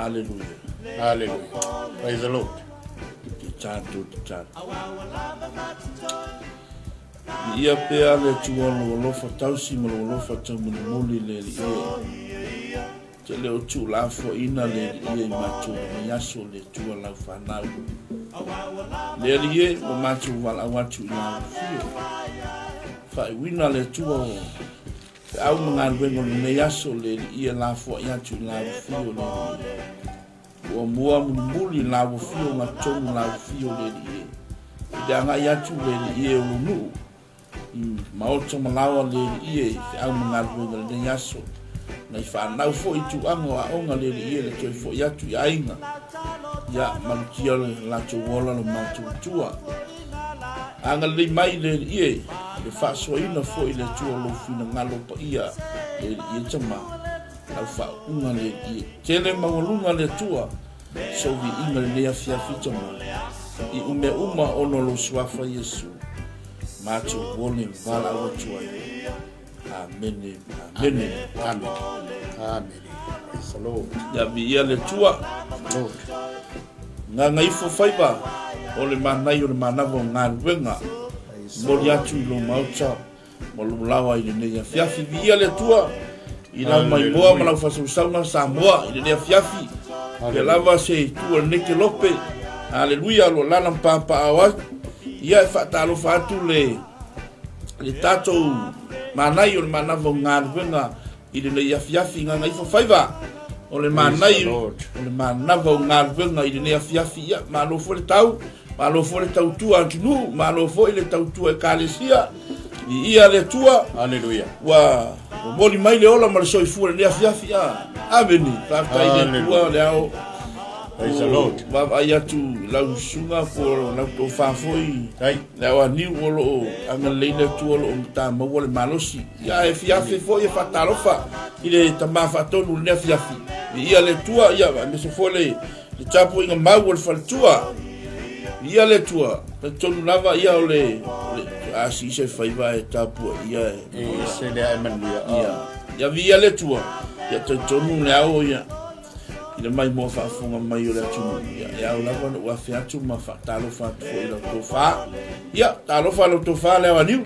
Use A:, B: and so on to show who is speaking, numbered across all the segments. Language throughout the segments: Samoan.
A: Aleluia.
B: Aleluia. Praise the Lord.
A: Te tatou tatalo. Viia pea le Atua o lou alofa tausi ma lou alofa taumolimoli le Alii e. Te le o tuulafoaiina le Alii e i matou lenei aso le Atua lau fanau. Le Alii e, ua matou valaau atu i lau afio. Faaiuina le Atua o feau ma galuega o lenei aso le Alii e lafoai atu i lau afio le Alii e. Ua mua mulimuli lau afio gatonu lau afio le Alii e. I le agai atu le Alii e o lou nuu i maota ma laoa le Alii e i feau ma galuega o lenei aso. Nai fanau foi i tuaga o aoga le Alii e le toe foi atu i aiga. Ia malutia le latou ola lo matou Atua. Agalelei mai le Alii e, le faasoaina foi le Atua o lou finagalo paia le Alii e Tama. Lau faauuga le Alii e. Tele maualuga le Atua sou viiga lenei afiafi Tama. I umea uma ona o lou suafa Iesu. Matou ole valaau atu ai. Amene, amene.
B: Amene. Amene. Praise the Lord.
A: Ia viia le Atua.
B: Lord.
A: Gagaifo faiva o le manai o le manava o galuega. Momoli atu i lou maota ma lou laoa i lenei afiafi. Viia le Atua i lau maimoa ma lau faasausauga Samoa i lenei afiafi. Pea lava se itu o lenei kelope. Aleluia, o lo o lala ma papaao ai. Ia e faatalofa atu le le tatou manai o le manava o galuega i lenei afiafi Gagaifo Faiva o le manai o le manava o galuega i lenei afiafi. Ia malo foi le tau, malo foi le tautua atunuu, malo foi le tautua ekalesia. Viia le Atua.
B: Aleluia.
A: Ua momoli mai le ola ma le soifua i lenei afiafi. Amene. Faafetai i le Atua le ao.
B: Praise the Lord.
A: Vaavaai atu i lau susuga po o lau tofa foi. Le ao aniu o lo o agalelei le Atua o lo o matamaua le malosi. Ia ae fiafi foi e faatalofa i le tama faatonu i lenei afiafi. Viia le Atua, ia aemaise foi le le tapuaiga mau o le faletua. Viia le Atua, talitonu lava ia o le, le a siisa e faiva e tapuaia e.
B: E se lea e manuia.
A: Ia, ia viia le Atua, ia talitonu le ao ia i le maimoa faafofoga mai o le atunuu. Ia, e ao lava ona ou afe atu ma faatalofa atu foi i lau tofa. Ia, talofa lau tofa le ao aniu.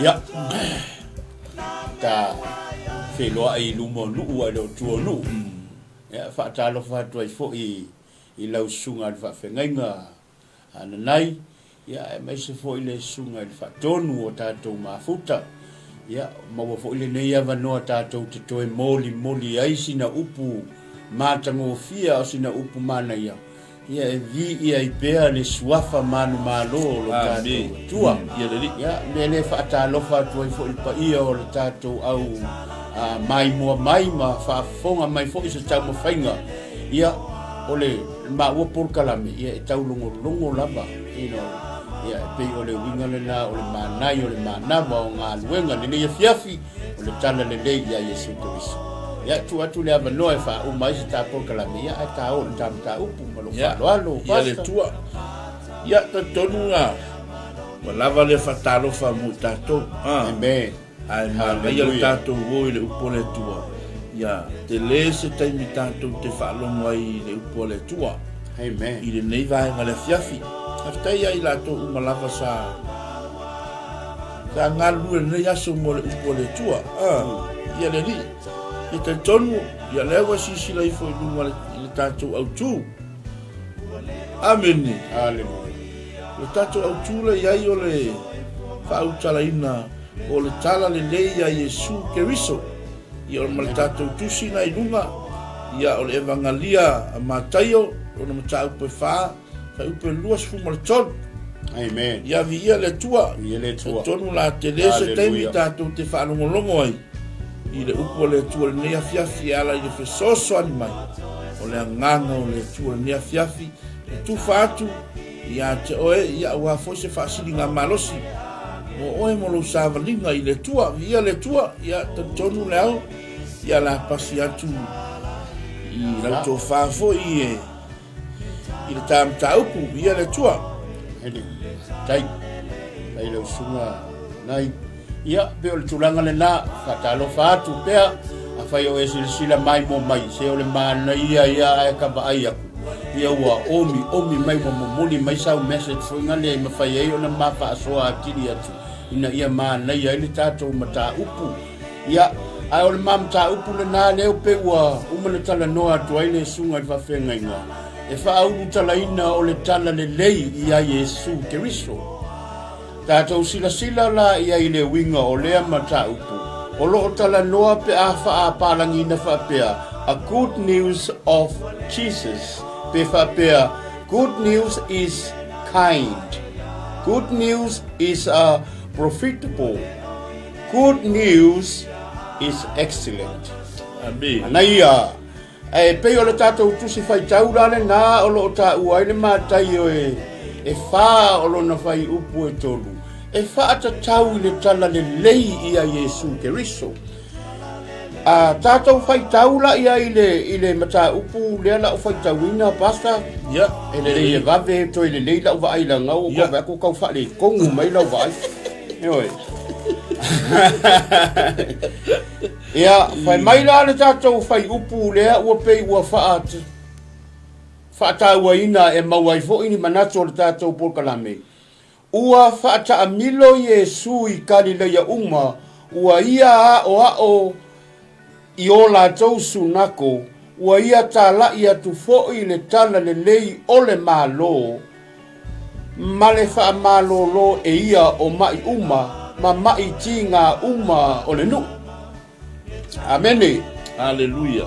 B: Ia, ta feiloai i luma o nuu ae le o tua o nuu. Ia, faatalofa atu ai foi i lau susuga i le faafeagaiga Ananai, ia aemaise foi le susuga i le faatonu o tatou mafuta. Ia, maua foi lenei avanoa tatou te toe molimoli ai sina upu matagofie a o sina upu manaia, ia e viia ai pea le suafa manumalo o lo tatou Atua. Ia, mea lea e faatalofa atu ai foi i le paia o le tatou au maimoa mai ma faafofoga mai foi i se taumafaiga, ia, o le maua polokalame, ia e taulogologo lava, you know, ia e pei o le uiga lena o le manai o le manava o galuega lenei afiafi o le tala lelei ia Iesu Keriso. Ia, tuu atu le avanoa e faauma ai se ta polokalame, ia ae ta oo i le ta mataupu ma lou faaaloalo,
A: Ia le
B: Pastor.
A: Atua. Ia, talitonu na ua lava lea faatalofa mo i tatou. Ah.
B: Amen.
A: Ae manaia le tatou o i le upu a le Atua. Ia, tele se taimi tatou te faalogo ai i le upu a le Atua.
B: Amen.
A: I lenei vaega o le afiafi. Faafetai ia i latou uma lava sa sa galulue i lenei aso mo le upu a le Atua. Ah, ia le Alii. Ia talitonu, ia lea ua silasila ifo i luga i le tatou autu. Amene.
B: Aleluia.
A: O le tatou autu lea i ai o le faautalaina o le tala lelei ia Iesu Keriso. Ia o ma le tatou tusi na i luga, ia o le Evagalia a Mataio, lona mataupu e 4, fuaiupu e 23.
B: Amen.
A: Ia viia le Atua.
B: Viia le Atua.
A: Talitonu la tele se taimi
B: Hallelujah.
A: tatou te faalogologo ai i le upu a le Atua i lenei afiafi e ala i le fesoasoani mai o le agaga o le Atua i lenei afiafi e tufa atu ia te oe, ia aua foi se faasiliga malosi mo oe mo lou savaliga i le Atua. Viia le Atua, ia talitonu le ao, ia la pasi atu i lau tofa foi e i le ta mataupu. Viia le Atua.
B: Hele, tai, tai lau susuga nai. Ia, pei o le tulaga lena, faatalofa atu pea, a Afai o e silasila maimoa mai, se o le manaia ia ae ka vaai aku, ia ua omi omi mai ua momoli mai sau message foi nale e mafai ai ona ma faasoa atili atu ina ia manaia ai le tatou mataupu. Ia, ae o le ma mataupu lena lea pei ua uma na talanoa atu ai le susuga i le faafeagaiga, e faaulutalaina o le tala lelei ia Iesu Keriso. Tatou silasila la i ai i le uiga o lea mataupu o lo o talanoa pe a faapalangiina faapea A Good News of Jesus pe faapea Good News is Kind, Good News is a Profitable, Good News is Excellent.
A: Amene.
B: Manaia! Ae pei o le tatou tusi faitau la lenā o lo o taua ai le Mataio e, e fā o lona fuaiupu e tolu, e faatatau i le tala lelei ia Iesu Keriso. A tatou faitau la ia i le, i le mataupu lea la o faitauina, Pastor,
A: Ia,
B: e lelei e vave, toe lelei lau vaai leaga ua
A: Ia.
B: vaai atu tau faaletonu mai lau vaai. Ioe. Ia, fai mai la le tatou fuaiupu lea ua pei ua faa, faatauaina e maua ai foi ni manatu o le tatou polokalame. Ua faataamilo Iesu i Kalileia uma, ua ia aoao i o latou sunako, ua ia talai atu foi le tala lelei o le Malo, ma le faamalolo e ia o maʻi uma ma maʻi tiga uma o le nuu. Amene.
A: Aleluia.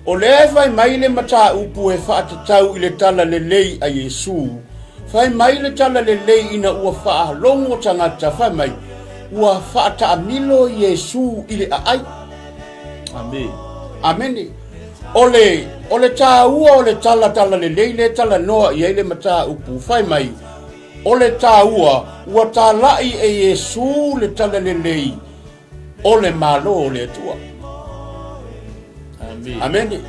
B: O lea e fai mai le mataupu e faatatau i le tala lelei a Iesu. Fai mai le tala lelei ina ua faalogo tagata, fai mai, ua faataamilo Iesu i le aai.
A: Amene.
B: Amene. O le, o le taua o le tala talalelei lea e talanoa i ai le mataupu, fai mai, o le taua ua talai e Iesu le talalelei o le Malo o le Atua.
A: Amene.
B: Amene.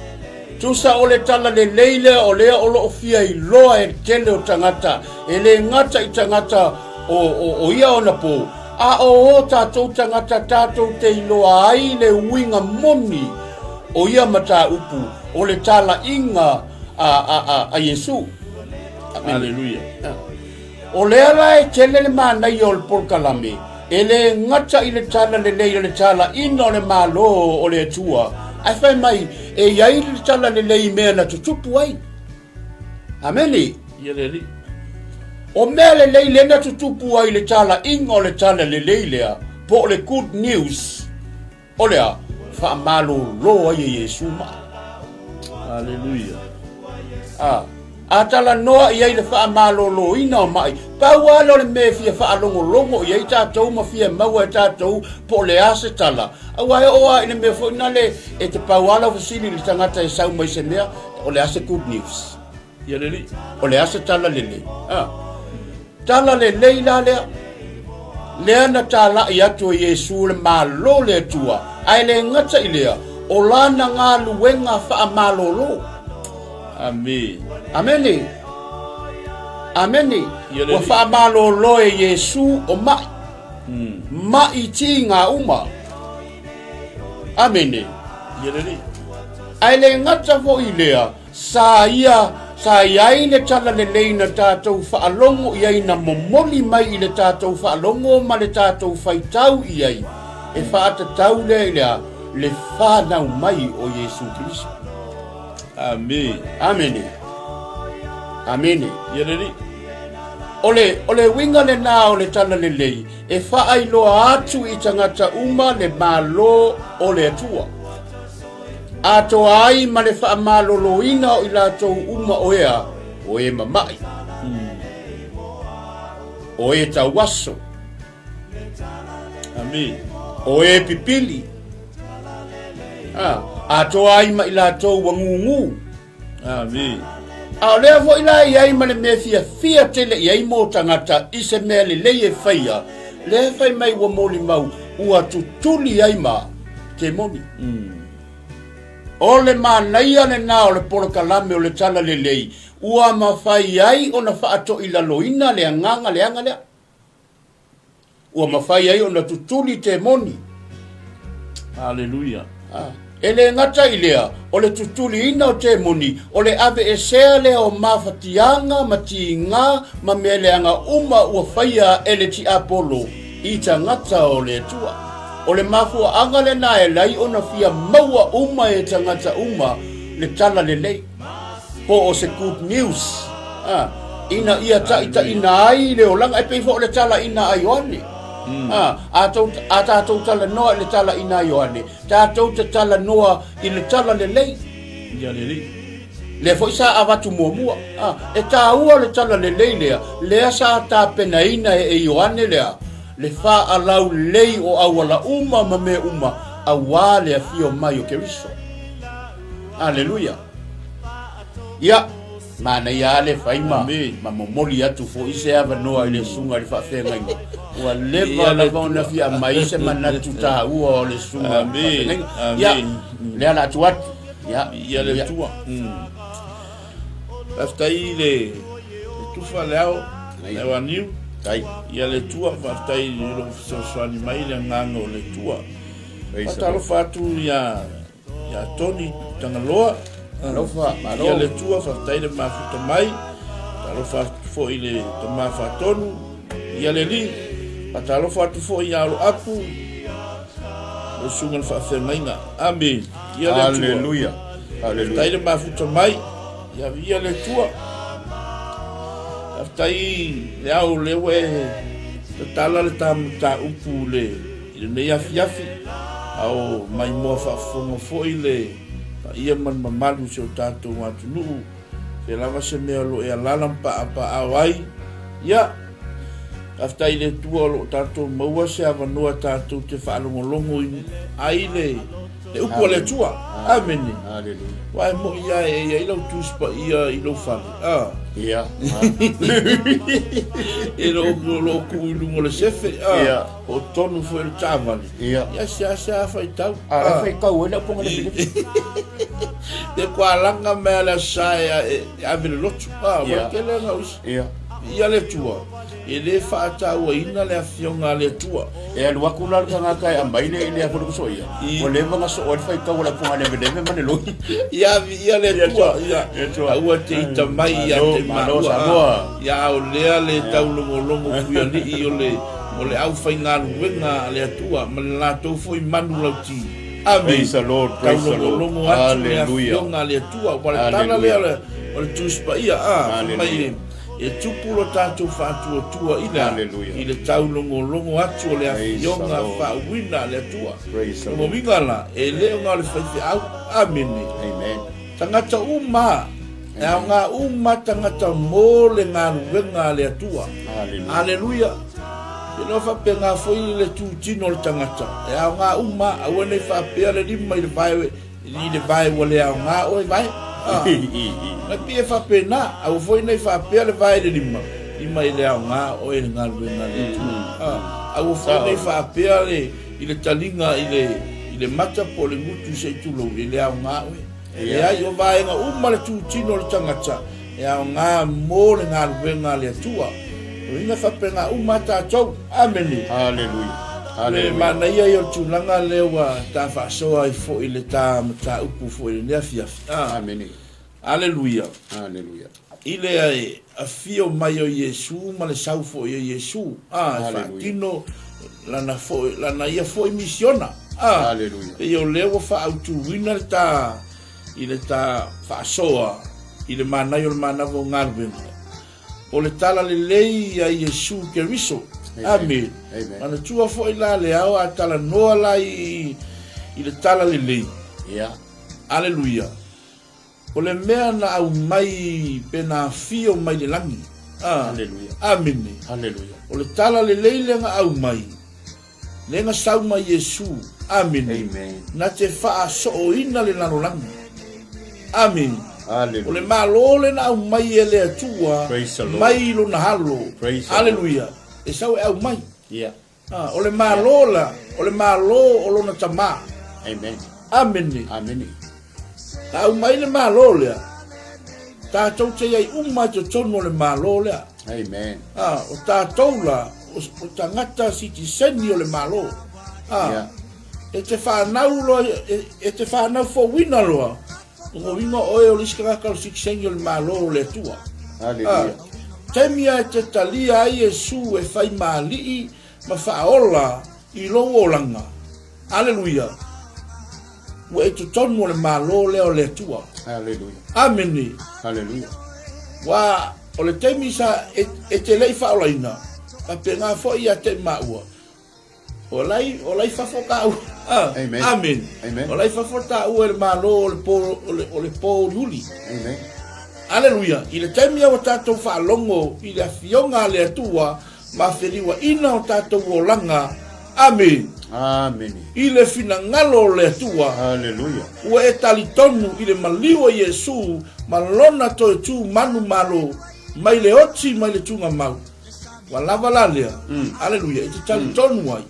B: Tusa o le talalelei lea o lea o lo o fia iloa e le tele o tagata, e le gata i tagata o, o, o ia ona pō, a o o tatou tagata tatou te iloa ai le uiga moni o ia mataupu o le talaiga a, a, a, a Iesu.
A: Aleluia.
B: O lea la e tele le manaia o le polokalame, e le gata i le tala lelei o le talaiga o le Malo o le Atua, ae fai mai e i ai le tala lelei i mea na tutupu ai. Amene.
A: Ia le Alii.
B: O mea lelei lea na tutupu ai i le talaiga o le tala lelei lea, po o le good news, O le a? Faamalolo ai e Iesu mai.
A: Aleluia.
B: A, a talanoa i ai le faamaloloina o mai, pau lava lea o le mea e fia faalogologo i ai tatou ma fia maua e tatou po o le a se tala. Aua e oo lava i le mea foi lale e te pau lava lau fesili i le tagata e sau mai se mea, o le a se good news?
A: Ia le Alii.
B: O le a se tala lelei? A. Tala lelei la lea. Lea na talai atu e Iesu le Malo le Atua, ae le gata i lea, o lana galuega faamalolo.
A: Amene.
B: Amene. Amene.
A: Ia le
B: Ua
A: Alii.
B: faamalolo e Iesu o mai. Mai tiga uma. Amene.
A: Ia le Alii.
B: Ae le gata foi i lea, Sa ia, sa i ai le tala lelei na tatou faalogo i ai na momoli mai i le tatou faalogo ma le tatou faitau i ai, e faatatau lea i le a? Le fanau mai o Iesu Keriso.
A: Amene.
B: Amene. Amene.
A: Ia le Alii.
B: O le, o le uiga lenā o le tala lelei, e faailoa atu i tagata uma le Malo o le Atua. Atoa ai ma le faamaloloina o i latou uma o ea, o e mama'i, o e tauaso,
A: Amene.
B: o e pipili, a, atoa ai ma i latou ua gugu.
A: Amene.
B: A o lea foi la e i ai ma le mea fiafia tele i ai mo tagata i se mea lelei e faia, lea e fai mai ua molimau ua tutuli ai ma temoni. O le manaia lenā o le polokalame o le Talalelei ua mafai ai ona faatoilaloina le agaga leaga lea. Ua mafai ai ona tutuli temoni.
A: Aleluia.
B: E le gata i lea, o le tutuliina o temoni, o le aveesea lea o mafatiaga ma tiga ma mea leaga uma ua faia e le tiapolo i tagata o le Atua. O le mafuaaga lena e ala ai ona fia maua uma e tagata uma le tala lelei, po o se good news, ina ia taitaiina ai le olaga, e pei foi o le talaina a Ioane. A tatou talanoa i le talaina a Ioane, Tatou te talanoa i le tala lelei.
A: Ia lelei.
B: Lea foi sa avatu muamua. A, e taua le tala lelei lea, lea sa tapenaina e Ioane lea, le faalaulelei o auala uma ma mea uma auā le afio mai o Keriso. Aleluia. Ia, Manaia lava le fai ma, ma momoli atu foi se avanoa i le susuga i le faafeagaiga. Ua leva lava ona fia aumai se manatu taua o le susuga i le faafeagaiga. Ia, lea la atu atu.
A: Ia, ia le Atua. Faafetai i le tufa le ao, le ao aniu. Ia le Atua, faafetai i lou fesoasoani mai le agaga o le Atua. Faatalofa atu ia Ia Tony Tagaloa.
B: Alofa, malo.
A: Ia le Atua, faafetai le mafuta mai. Talofa atu foi i le tama faatonu. Ia le Alii, faatalofa atu foi ia Aloapu, le susuga i le faafeagaiga. Amene.
B: Ia le Atua. Haleluia.
A: Haleluia. Faafetai le mafuta mai. Ia viia le Atua. Faafetai le ao lea ua e tatala le ta mataupu le I lenei afiafi, a o maimoa faafofoga foi le paia ma le mamalu o si o tatou atunuu, fea lava se mea o lo o e alaala ma paʻapaʻao ai, ia, faafetai i le Atua o lo o tatou maua se avanoa tatou te faalogologo ai le upu a le Atua. Amene. Aua e moni lava e i ai lau Tusi Paia i lou fale, a.
B: Ia.
A: E le o lo o tuu i luga o le sefe, a.
B: Ia.
A: Po o totonu foi o le taavale.
B: Ia.
A: Ia seasea faitau.
B: A la faitau ai le aupoga lefilefi.
A: Pe kualaga mai a le Aso Sa e ave le lotu. A, ua
B: Ia.
A: tele ana usi.
B: Ia.
A: Ia le Atua, e le faatauaina le afioga a le Atua.
B: E alu atu la le tagata e aumai le le afu le soia. Ua leva na soo ai le faitau a le aupoga leveleve ma le loi.
A: Ia viia le Atua, ia. Aua te ita mai ia te
B: Malo
A: maua.
B: Samoa.
A: Ia a o lea le taulogologo puialii o le o le aufaigaluega a le Atua ma le latou foi manu lauti. Amene.
B: Praise the Lord, praise the Lord.
A: Taulogologo atu le
B: Hallelujah.
A: afioga a le Atua. Ua le tala lea
B: Hallelujah.
A: o le Tusi Paia, a, fai mai
B: Hallelujah.
A: e tupu lo tatou faatuatua i le a?
B: Hallelujah.
A: I le taulogologo atu o le
B: Praise the
A: afioga
B: Lord.
A: faauuina a le Atua.
B: Praise the
A: Lona
B: Lord.
A: uiga la, e le o na o le faifeau. Amene.
B: Amen.
A: Tagata uma, e aoga uma tagata mo le galuega a le Atua.
B: Aleluia.
A: Aleluia. E no faapena foi le tutino o le tagata. E aoga uma, aua nei faapea le lima i le vae, i le vae ua le aoga oe vae. Ah. Mai pei e faapena, aua foi nei faapea le vae i le lima, lima i le aoga oe le galuega a le Atua. Ah. Aua foi nei faapea le i le taliga i le i le mata po o le gutu se i tulou, e le aoga oe. Leai, o vaega uma le tutino o le tagata e aoga mo le galuega a le Atua. O uiga faapena uma a tatou. Amene.
B: Haleluia.
A: Le
B: Haleluia.
A: manaia ia o le tulaga lea ua ta faasoa ai foi le ta mataupu foi i lenei afiafi. Ah.
B: Amene.
A: Aleluia.
B: Haleluia.
A: I le afio mai o Iesu ma le sau foi o Iesu, a, e faatino lana foi, lana ia foi misiona, a,
B: Haleluia.
A: pei o lea ua faaautuina le ta, i le ta faasoa i le manaia o le manava o galuega. O le tala lelei ia Iesu Keriso. Amene.
B: Amen.
A: Manatua foi la le ao a talanoa la i, i le tala lelei.
B: Ia.
A: Aleluia. O le mea na aumai pe na afio mai le lagi. A.
B: Haleluia.
A: Amene.
B: Haleluia.
A: O le tala lelei lea na aumai, lea na sau mai Iesu. Amene.
B: Amen.
A: Na te faasooina le lalolagi. Amene.
B: Haleluia.
A: O le Malo lea na aumai e le Atua
B: Praise the Lord.
A: mai lona alo.
B: Praise the Lord.
A: Haleluia. E sau e aumai.
B: Yeah.
A: A, o le Malo la, o le Malo o lona Tama.
B: Amen.
A: Amene.
B: Amene.
A: Na aumai le Malo lea, tatou te iai uma i totonu o le Malo lea.
B: Amen.
A: A, o tatou la, o, o tagata sitiseni o le Malo. A,
B: Yeah.
A: E te fanau loa, e te fanau fouina loa, o uiga oe o le isi tagata o le sitiseni o le Malo o le Atua.
B: Aleluia.
A: Taimi lava e te talia ai Iesu e fai ma alii ma faaola i lou olaga. Aleluia. Ua e totonu o le Malo lea o le Atua.
B: Aleluia.
A: Amene.
B: Aleluia.
A: Ua o le taimi sa e, e te le i faaolaina, faapena foi ia te i maua. O la i, o la i fafo tāua. Ah,
B: Amen.
A: Amen.
B: Amen.
A: O la i fafo tāua i le Malo o le pō, o le, o le pō uliuli.
B: Amen.
A: Aleluia. I le taimi a ua tātou faalogo i le afioga a le Atua ma feliuaina o tātou olaga. Amen.
B: Amene.
A: I le finagalo o le Atua.
B: Aleluia.
A: Ua e talitonu i le maliu o Iesu ma lona toe tū manumalo mai le oti mai le tugamau. Ua lava la lea, aleluia, e te talitonu ai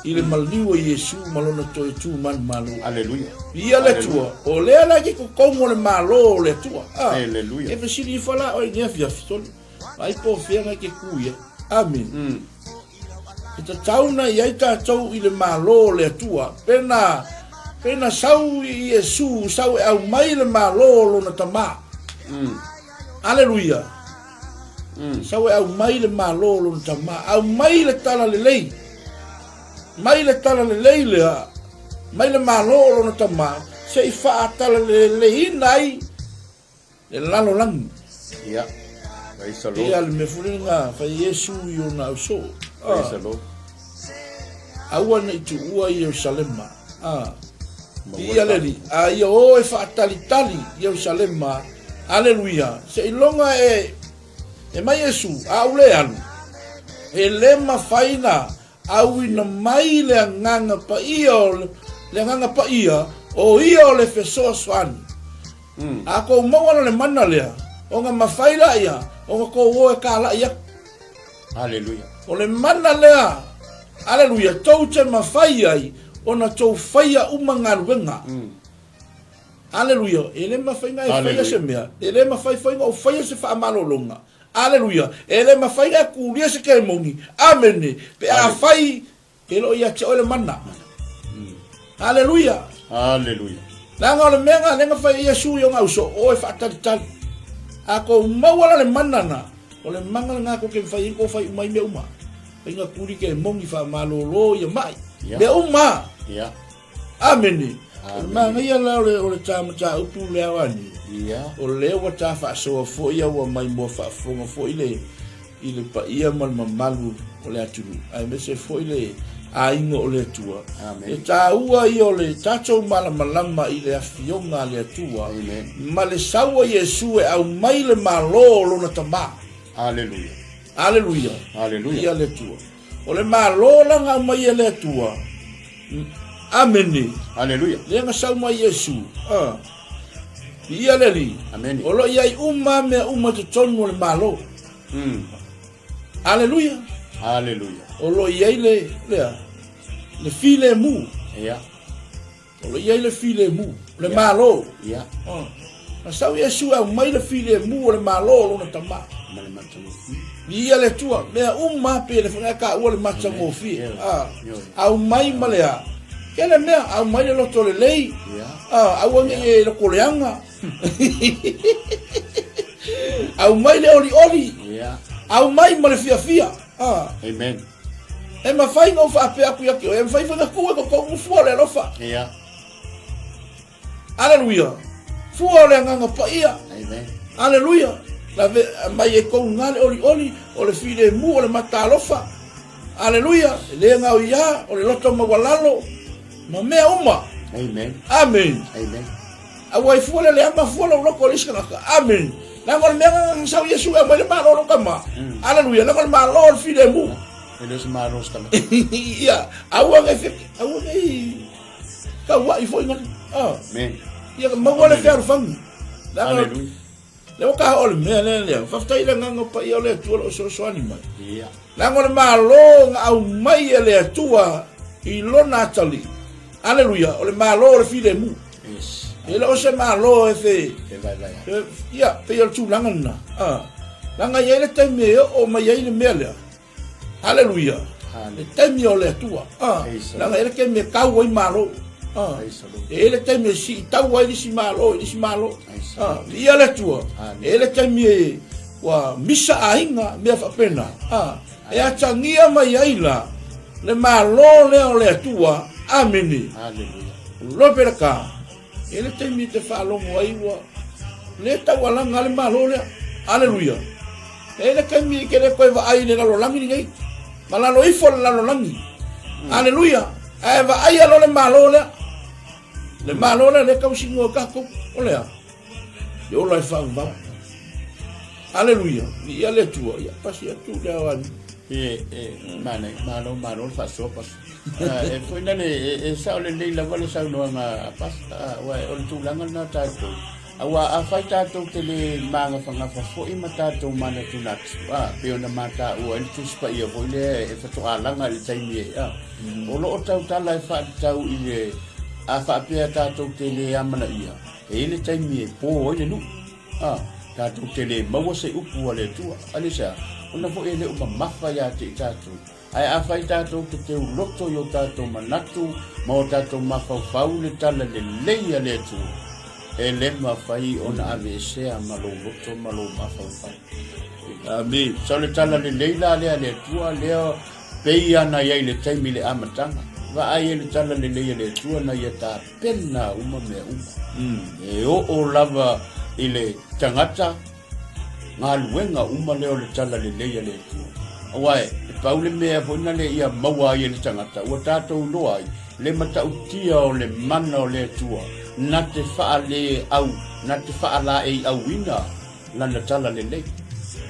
A: i le maliu o Iesu ma lona toe tu manumalo.
B: Aleluia.
A: Ia le Atua, o lea la ke totonu o le Malo o le Atua. Ah,
B: Aleluia.
A: E fesili ifo la oe i nei afiafi, soli. Ai po o fea e te ku i ai. Amen. E tatau na i ai tatou i le Malo o le Atua, pena, pena sau i Iesu, sau e aumai le Malo o lona Tama. Aleluia. Sau e aumai le Malo o lona Tama, aumai le talalelei, mai le talalelei lea, mai le Malo o lona Tama, se i faatalaleleina ai le lalolagi.
B: Ia. Praise the Lord.
A: Ia le mea foi lena fai Iesu i ona ausoo.
B: Praise the Lord.
A: Aua ne i tuua Ierusalema. Ah. Ia le Alii, a ia o e faatalitali Ierusalema. Aleluia. Seiloga e e mai Iesu, a ou le alu, e le mafai na auina mai le Agaga Paia o le, le Agaga Paia, o ia o le fesoasoani. A kou maua la le mana lea, ona mafai laia ona kou o e kalai aku.
B: Aleluia.
A: O le mana lea, aleluia, tou te mafai ai ona tou faia uma galuega. Aleluia. E le mafai ona e faia se mea, e le mafai foi ona ou faia se faamalologa. Aleluia. E le mafai ona e kulia se kemoni. Amene. Pe afai E le o ia te oe le mana. Aleluia.
B: Aleluia.
A: Leaga o le mea na lea na fai ai Iesu i ona uso, o e faatalitali. A kou maua la le mana na, o le mana lena kou te mafai ai ona kou fai uma ai mea uma. Faiga kuli ke moni faamalolo ia mai. Mea uma.
B: Ia.
A: Amene. O le manaia la o le, o le tā mataupu lea oani.
B: Ia.
A: O lea ua tā faasoa foi a ua maimoa faafofoga foi le i le paia ma le mamalu o le atunuu, aemaise foi le aiga o le Atua.
B: Amen.
A: E tāua ia o le tatou malamalama i le afioga a le Atua
B: Amen.
A: ma le sau a Iesu e aumai le Malo o lona Tama.
B: Aleluia.
A: Aleluia.
B: Aleluia.
A: Ia le Atua. O le Malo la na aumai e le Atua. Amene.
B: Aleluia.
A: Lea na sau mai Iesu. Ah. Ia le Alii.
B: Amene.
A: O lo o i ai uma mea uma i totonu o le Malo. Aleluia.
B: Aleluia.
A: O lo o i ai le, lea, le filemu.
B: Ia.
A: O lo o i ai le filemu, le Malo.
B: Ia.
A: Ah. Na sau Iesu e aumai le filemu o le Malo o lona Tama.
B: Ma le matagofie.
A: Viia le Atua, mea uma pe le whangai ka ua le matagofie. Ah. Aumai ma le a. Kele mea, aumai le loto lelei.
B: Ia.
A: Ah, aua nei e loko leaga. Aumai le olioli.
B: Ia.
A: Aumai ma le fiafia. Ah.
B: Amen.
A: E mafai ona ou faapea atu ia te oe, e mafai foi ona tuu e totonu fua o le alofa.
B: Ia.
A: Aleluia. Fua o le Agaga Paia.
B: Amen.
A: Aleluia. Lave mai e kou nga le olioli o le filemu o le matalofa. Aleluia. E le gao ia o le loto maualalo ma mea uma.
B: Amen.
A: Amen.
B: Amen.
A: Aua e fua le leaga fua lou loto o le isi tagata. Amen. Leaga o le mea na sau Iesu e aumai le Malo o lou tama. Aleluia. Leaga o le Malo o le filemu.
B: E le o se Malo o se tagata.
A: Ia, aua nei fe, aua nei tauai foi na. Ah.
B: Amen.
A: Ia maua le fealofani. Leaga
B: Aleluia.
A: le o ka o le mea lea lea. Faafetai i le Agaga Paia o le Atua o lo o fesoasoani mai.
B: Ia.
A: Leaga o le Malo na aumai e le Atua i lona atalii. Aleluia, o le Malo o le filemu.
B: Yes.
A: E le o se Malo e fe
B: E vaevae ai.
A: Ia, pei o le tulaga lena. Ah. Leaga e i ai le taimi e oo mai ai le mea lea. Aleluia. Le taimi o le Atua. Leaga e i ai le taimi e tau ai malo. E i ai le taimi e siitau ai le isi malo i le isi malo. Viia le Atua. E i ai le taimi e ua misa aiga, mea faapena. E atagia mai ai la le malo lea o le Atua. Amene. Lopelaka. E le taimi e te faalogo ai ua le taualaga le Malo lea. Aleluia. E le taimi e te le toe vaai i le lalolagi lenei, ma lalo ifo le lalolagi. Aleluia. Ae vaai alo le Malo lea. Le Malo lea le tausiga o tatou. O lea. Le ola e faavavau. Aleluia. Viia le Atua. Ia, pasi atu le ao ali.
B: E, e, manaia, malo, malo le faasoa pasi. E foi lale, e sao lelei lava le saunoaga a pasi, aua o le tulaga lena tatou. Aua afai tatou te le magafagafa foi ma tatou manatunatu, a, pei ona mataua ai le Tusi Paia foi lea e faatoa laga i le taimi e, a, o lo o tautala e faatatau i le, a faapea tatou te le amanaia, e i ai le taimi e po ai le nuu. A, tatou te le maua se upu a le Atua. Aisea? Ona foi e le o mamafa ia te i tatou. Ae afai tatou te teuloto i o tatou manatu ma o tatou mafaufau le tala lelei a le Atua, e le mafai ona aveesea ma lou loto ma lou mafaufau.
A: Amene.
B: So le tala lelei la lea a le Atua, lea pei ana i ai le taimi i le amataga. Vaai ai le tala lelei a le Atua na ia tapena uma mea uma. E oo lava i le tagata galuega uma lea o le tala lelei a le Atua. Aua e pau le mea foi na le ia maua ai e le tagata, ua tatou iloa ai le matautia o le mana o le Atua, na te faale au, na te faalaeiauina lana tala lelei.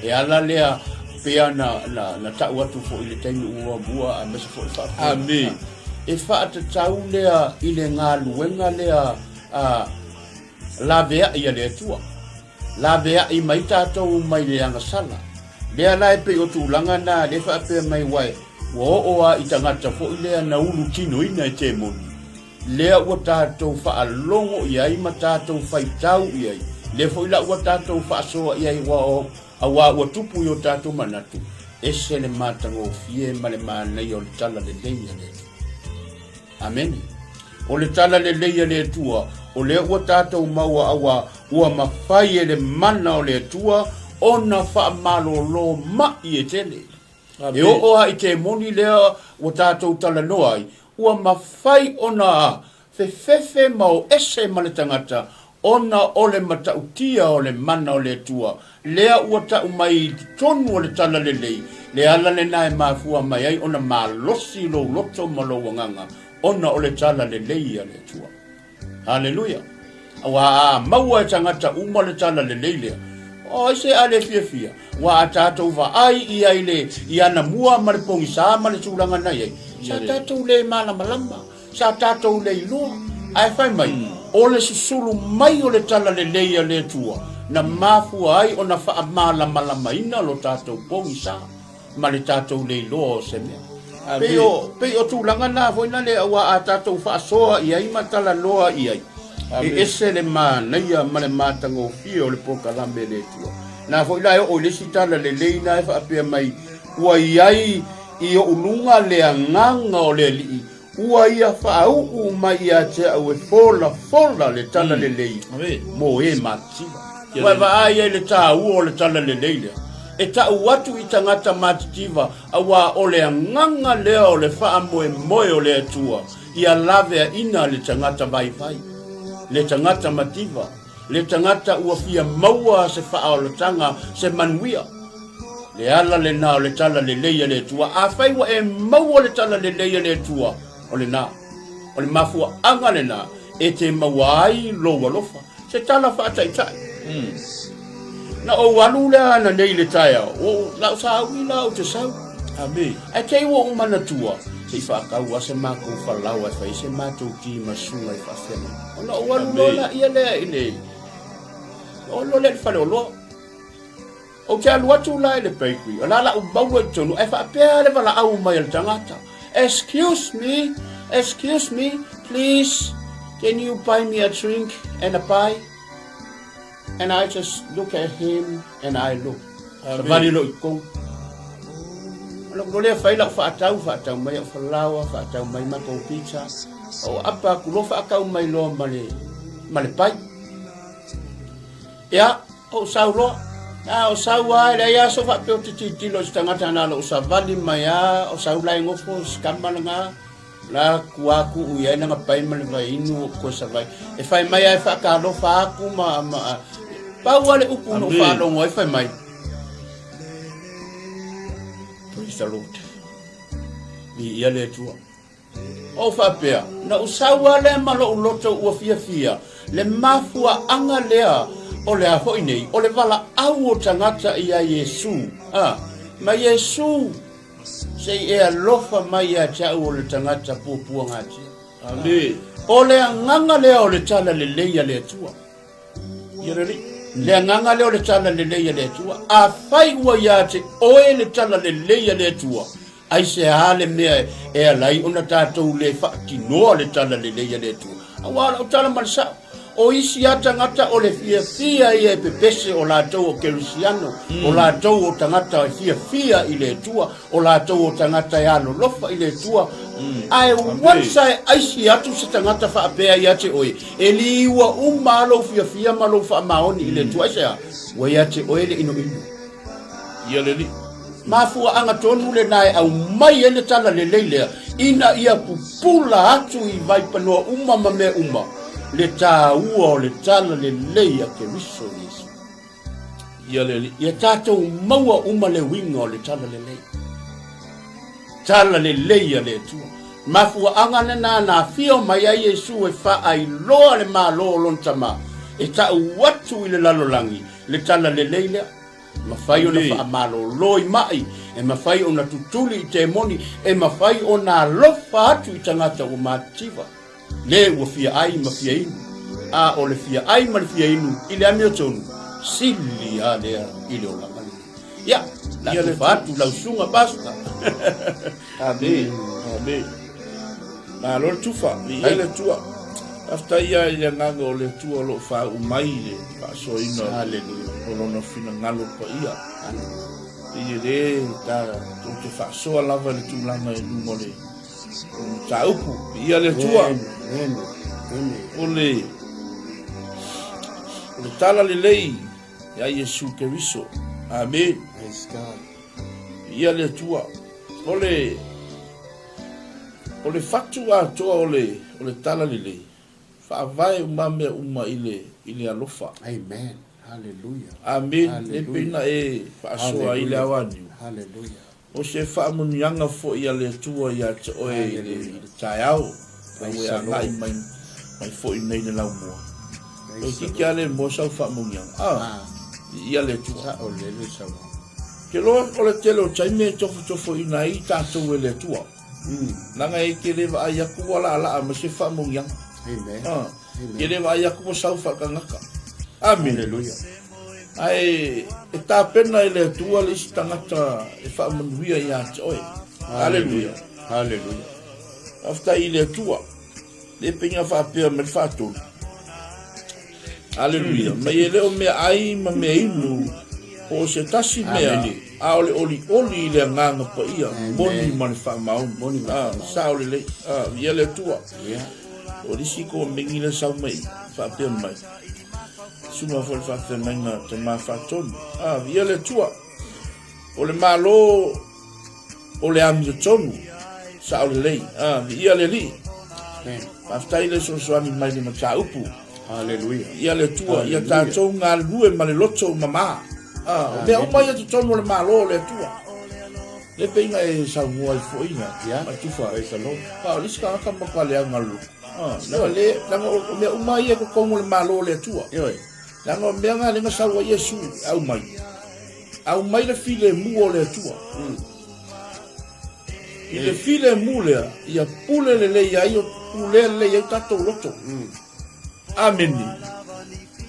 B: E ala lea pea na, na, na tau atu foi i le taimi ua mua aemaise foi le faafofoga.
A: Amene.
B: E faatatau lea i le galuega lea a laveai a le Atua. Laveai mai tatou mai le agasala. Lea la e pei o tulaga na lea faapea mai uae ua oo a i tagata foi lea na ulu tinoina e temoni. Lea ua tatou faalogo i ai ma tatou faitau i ai. Lea foi la ua tatou faasoa i ai ua auā ua tupu i o tatou manatu, ese le matagofie ma le manaia o le tala lelei a le Atua. Amene. O le tala lelei a le Atua, o lea ua tatou maua auā ua mafai e le mana o le Atua ona faamalolo ma'i e tele. E oo lava i temoni lea ua tatou talanoa ai, ua mafai ona fefefe ma o ese ma le tagata ona o le matautia o le mana o le Atua, lea ua tau mai i totonu o le talalelei, le ala lena e mafua mai ai ona malosi lou loto ma lou agaga ona o le talalelei a le Atua. Haleluia! Aua a maua e tagata uma le talalelei lea, o ai se a le fiafia? Ua a tatou vaai i ai le i ana mua ma le pogisa ma le tulaga na i ai, sa tatou le malamalama, sa tatou le iloa. Ae fai mai, o le susulu mai o le talalelei a le Atua na mafua ai ona faamalamalamaina lo tatou pogisa. ma le tatou le iloa o se mea. Pei o, pei o tulaga na foi na le aua a tatou faasoa i ai ma talanoa i ai, e ese le manaia ma le matagofie o le polokalame le Atua. Na foi la e oo i le isi tala lelei na e faapea mai, ua i ai i ou luga le agaga o le Alii, ua ia faauu mai ia te au e folafola le tala lelei mo e matitiva. Ua e vaai ai le taua o le tala lelei lea e tau atu i tagata matitiva, auā o le agaga lea o le faamoemoe o le Atua ia laveaina le tagata vaivai, le tagata mativa, le tagata ua fia maua se faaolataga, se manuia. Le ala lena o le tala lelei a le Atua. Afai ua e maua le tala lelei a le Atua, o lena, o le mafuaaga lena e te maua ai lou alofa. Se tala faataitai. Na ou alu lea ananei i le taeao, ua ou, lau sauni la ou te sau.
A: Amene.
B: Ae te i ua ou manatua, se i faatau lava se matou falaoa e fai ai se matou ti ma susuga i faafeagaiga. Ona ou alu loa laia lea i le, ou alu loa lea i le faleoloa. Ou te alu atu la i le bakery, o la la ou maua i totonu, ae faapea le valaau mai a le tagata, Excuse me, excuse me, please, can you buy me a drink and a pie? And I just look at him and I look. Savali loa i totonu. Ona ou lea fai lau faatau, faatau mai au falaoa, faatau mai matou pizza. Ou apa atu loa faatau mai loa ma le, ma le pai. Ia, ou sau loa. A o sau lava, e leai lava sou faapea ou te tilotilo i se tagata na ona ou savali mai lava, o sau la e nofo, si tama lena, la tua tuu i ai lana pai ma le vaiinu ou toe savali. E fai mai lava e faatalofa atu ma, ma pau lava le upu na ou faalogo ai fai mai, Praise the Lord. Viia le Atua. Ou faapea, na ou sau lava lea ma lou loto ua fiafia, le mafuaaga lea o le a foi nei, o le valaau o tagata ia Iesu, a, ma Iesu, se i e alofa mai ia te au o le tagata puapuagatia.
A: Amene.
B: O le agaga lea o le tala lelei a le Atua.
A: Ia le Alii.
B: Le agaga lea o le tala lelei a le Atua. Afai ua ia te oe le tala lelei a le Atua, Aisea le mea e ala ai ona tatou le faatinoa le tala lelei a le Atua? Aua o lau tala ma le sao, o isi lava tagata o le fiafia ia e pepese o latou o kerisiano, o latou o tagata e fiafia i le Atua, o latou o tagata e alolofa i le Atua, ae once e aisi atu se tagata faapea ia te oe, e liua uma lava lou fiafia ma lou faamaoni i le Atua. Aisea? Ua ia te oe le inoino.
A: Ia le Alii.
B: Mafuaaga tonu lena e aumai ai le tala lelei lea, ina ia pupula atu i vaipanoa uma ma mea uma le taua o le tala lelei a Keriso Iesu.
A: Ia le Alii.
B: Ia tatou maua uma le uiga o le tala lelei. Tala lelei a le Atua. Mafuaaga lena na afio mai ai Iesu e faailoa le Malo o lona Tama, e tau atu i le lalolagi le tala lelei lea. E mafai ona faamalolo i mai, e mafai ona tutuli i temoni, e mafai ona alofa atu i tagata ua matitiva, le ua fia ai ma fia inu. A o le fia ai ma le fia inu i le amiotonu, sili lava lea i le olaga lenei. Ia, la tufa atu lau susuga Pastor.
A: Amene, amene. Malo le tufa, viia le Atua. Faafetai lava i le agaga o le Atua o lo o faauu mai i le faasoaina o Lona finagalo paia. Pei e le tatou te faasoa lava i le tulaga i luga o le mataupu. Viia le Atua. O le o le tala lelei ia Iesu Keriso. Amene. Viia le Atua. O le O le fatu atoa o le, o le tala lelei, faavae uma mea uma i le, i le alofa.
B: Amen. Hallelujah.
A: Amene. Le pei na e faasoa ai le ao aniu.
B: Hallelujah.
A: O se faamuniaga foi a le Atua ia te oe i le, i le taeao, a ua e agai mai, mai foi nei le laumua. Toeitiiti lava le moa sau faamuniaga. Ah, viia le Atua.
B: Sao lele sau.
A: Ke loa o le tele o taimi e tofotofoina ai tatou e le Atua. Leaga e te le vaai atu ua laalaa mai se faamuniaga.
B: Amen.
A: Ah, te le vaai atu ua sau faatagata. Amene.
B: Hallelujah.
A: Ae e tapena e le Atua le isi tagata e faamanuia ia te oe. Hallelujah.
B: Hallelujah.
A: Faafetai i le Atua. Le peiga faapea mai le faatolu. Aleluia. Mai e le o mea ai ma mea inu, po o se tasi mea, a o le olioli i le agaga paia, moni ma le faamaoni. Ah, sao lelei. Ah, ia le Atua. O le isi komeni le sau mai, faapea mai. Susuga foi le faafeagaiga tama faatonu. Ah, ia le Atua. O le Malo o le amiotonu, sao lelei. Ah, viia le Alii. Faafetai i le fesoasoani mai le mataupu.
B: Haleluia.
A: Ia le Atua, ia tatou galulue ma le loto mamā. Ah, o mea uma ia totonu o le Malo o le Atua. Le peiga e saunoa ai foi na,
B: yeah.
A: ma tufa.
B: Praise the Lord.
A: Ah, o le isi tagata matua leaga le loto. Ah, leaga le, leaga o mea uma ia totonu o le Malo o le Atua.
B: Ioe.
A: Leaga o mea na lea na sau ai Iesu au mai. Aumai le filemu o le Atua. I le filemu lea, ia pule lelei ai, pulea lelei ai tatou loto. Amene.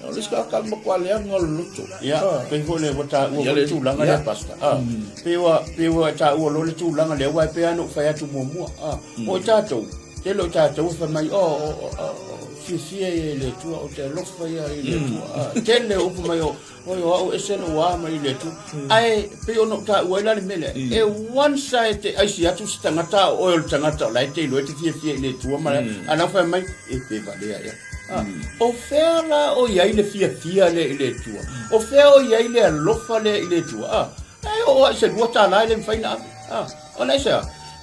A: O le isi tagata matua leaga o le loto.
B: Ia, pei foi le ua taua foi le tulaga lea, Pastor. Ah, pei ua, pei ua taua loa le tulaga lea, aua e pei lava ona ou fai atu muamua. Ah, o i tatou, tele o i tatou e fai mai, oh, oh, oh, oh, fiafia ia i le Atua, ou te alofa ia i le Atua. Ah, tele o upu mai o, oi o au ese lou a mai i le Atua. Ae pei ona ou taua ai la le mea lea, e once lava e te aisi atu se tagata a o oe o le tagata o la e te iloa e te fiafia i le Atua ma le, a la ua fai mai, e pe valea ea. Ah, o fea la o i ai le fiafia lea i le Atua? O fea o i ai le alofa lea i le Atua? Ah, e oo lava i se $2 e le mafai ona ave. Ah, o le aisea?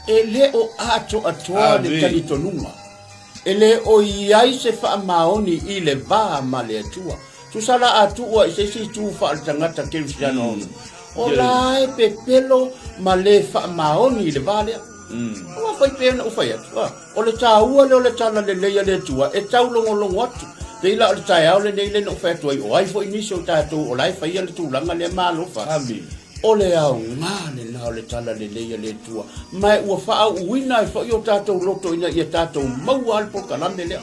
B: E le o atoatoa le talitonuga. E le o i ai se faamaoni i le va ma le Atua. Tusa la a tuua i se isi itu faaletagata kerisiano ono, o la e pepelo ma le faamaoni i le va lea. Ua fai pea ona ou fai atu, a, o le taua lea o le talalelei a le Atua e taulogologo atu. Pei la o le taeao lenei lea na ou fai atu ai, o ai foi nisi o tatou o la e faia le tulaga lea ma alofa. O le aoga lena o le talalelei a le Atua, ma ua faauuina ai foi o tatou loto ina ia tatou maua le polokalame lea.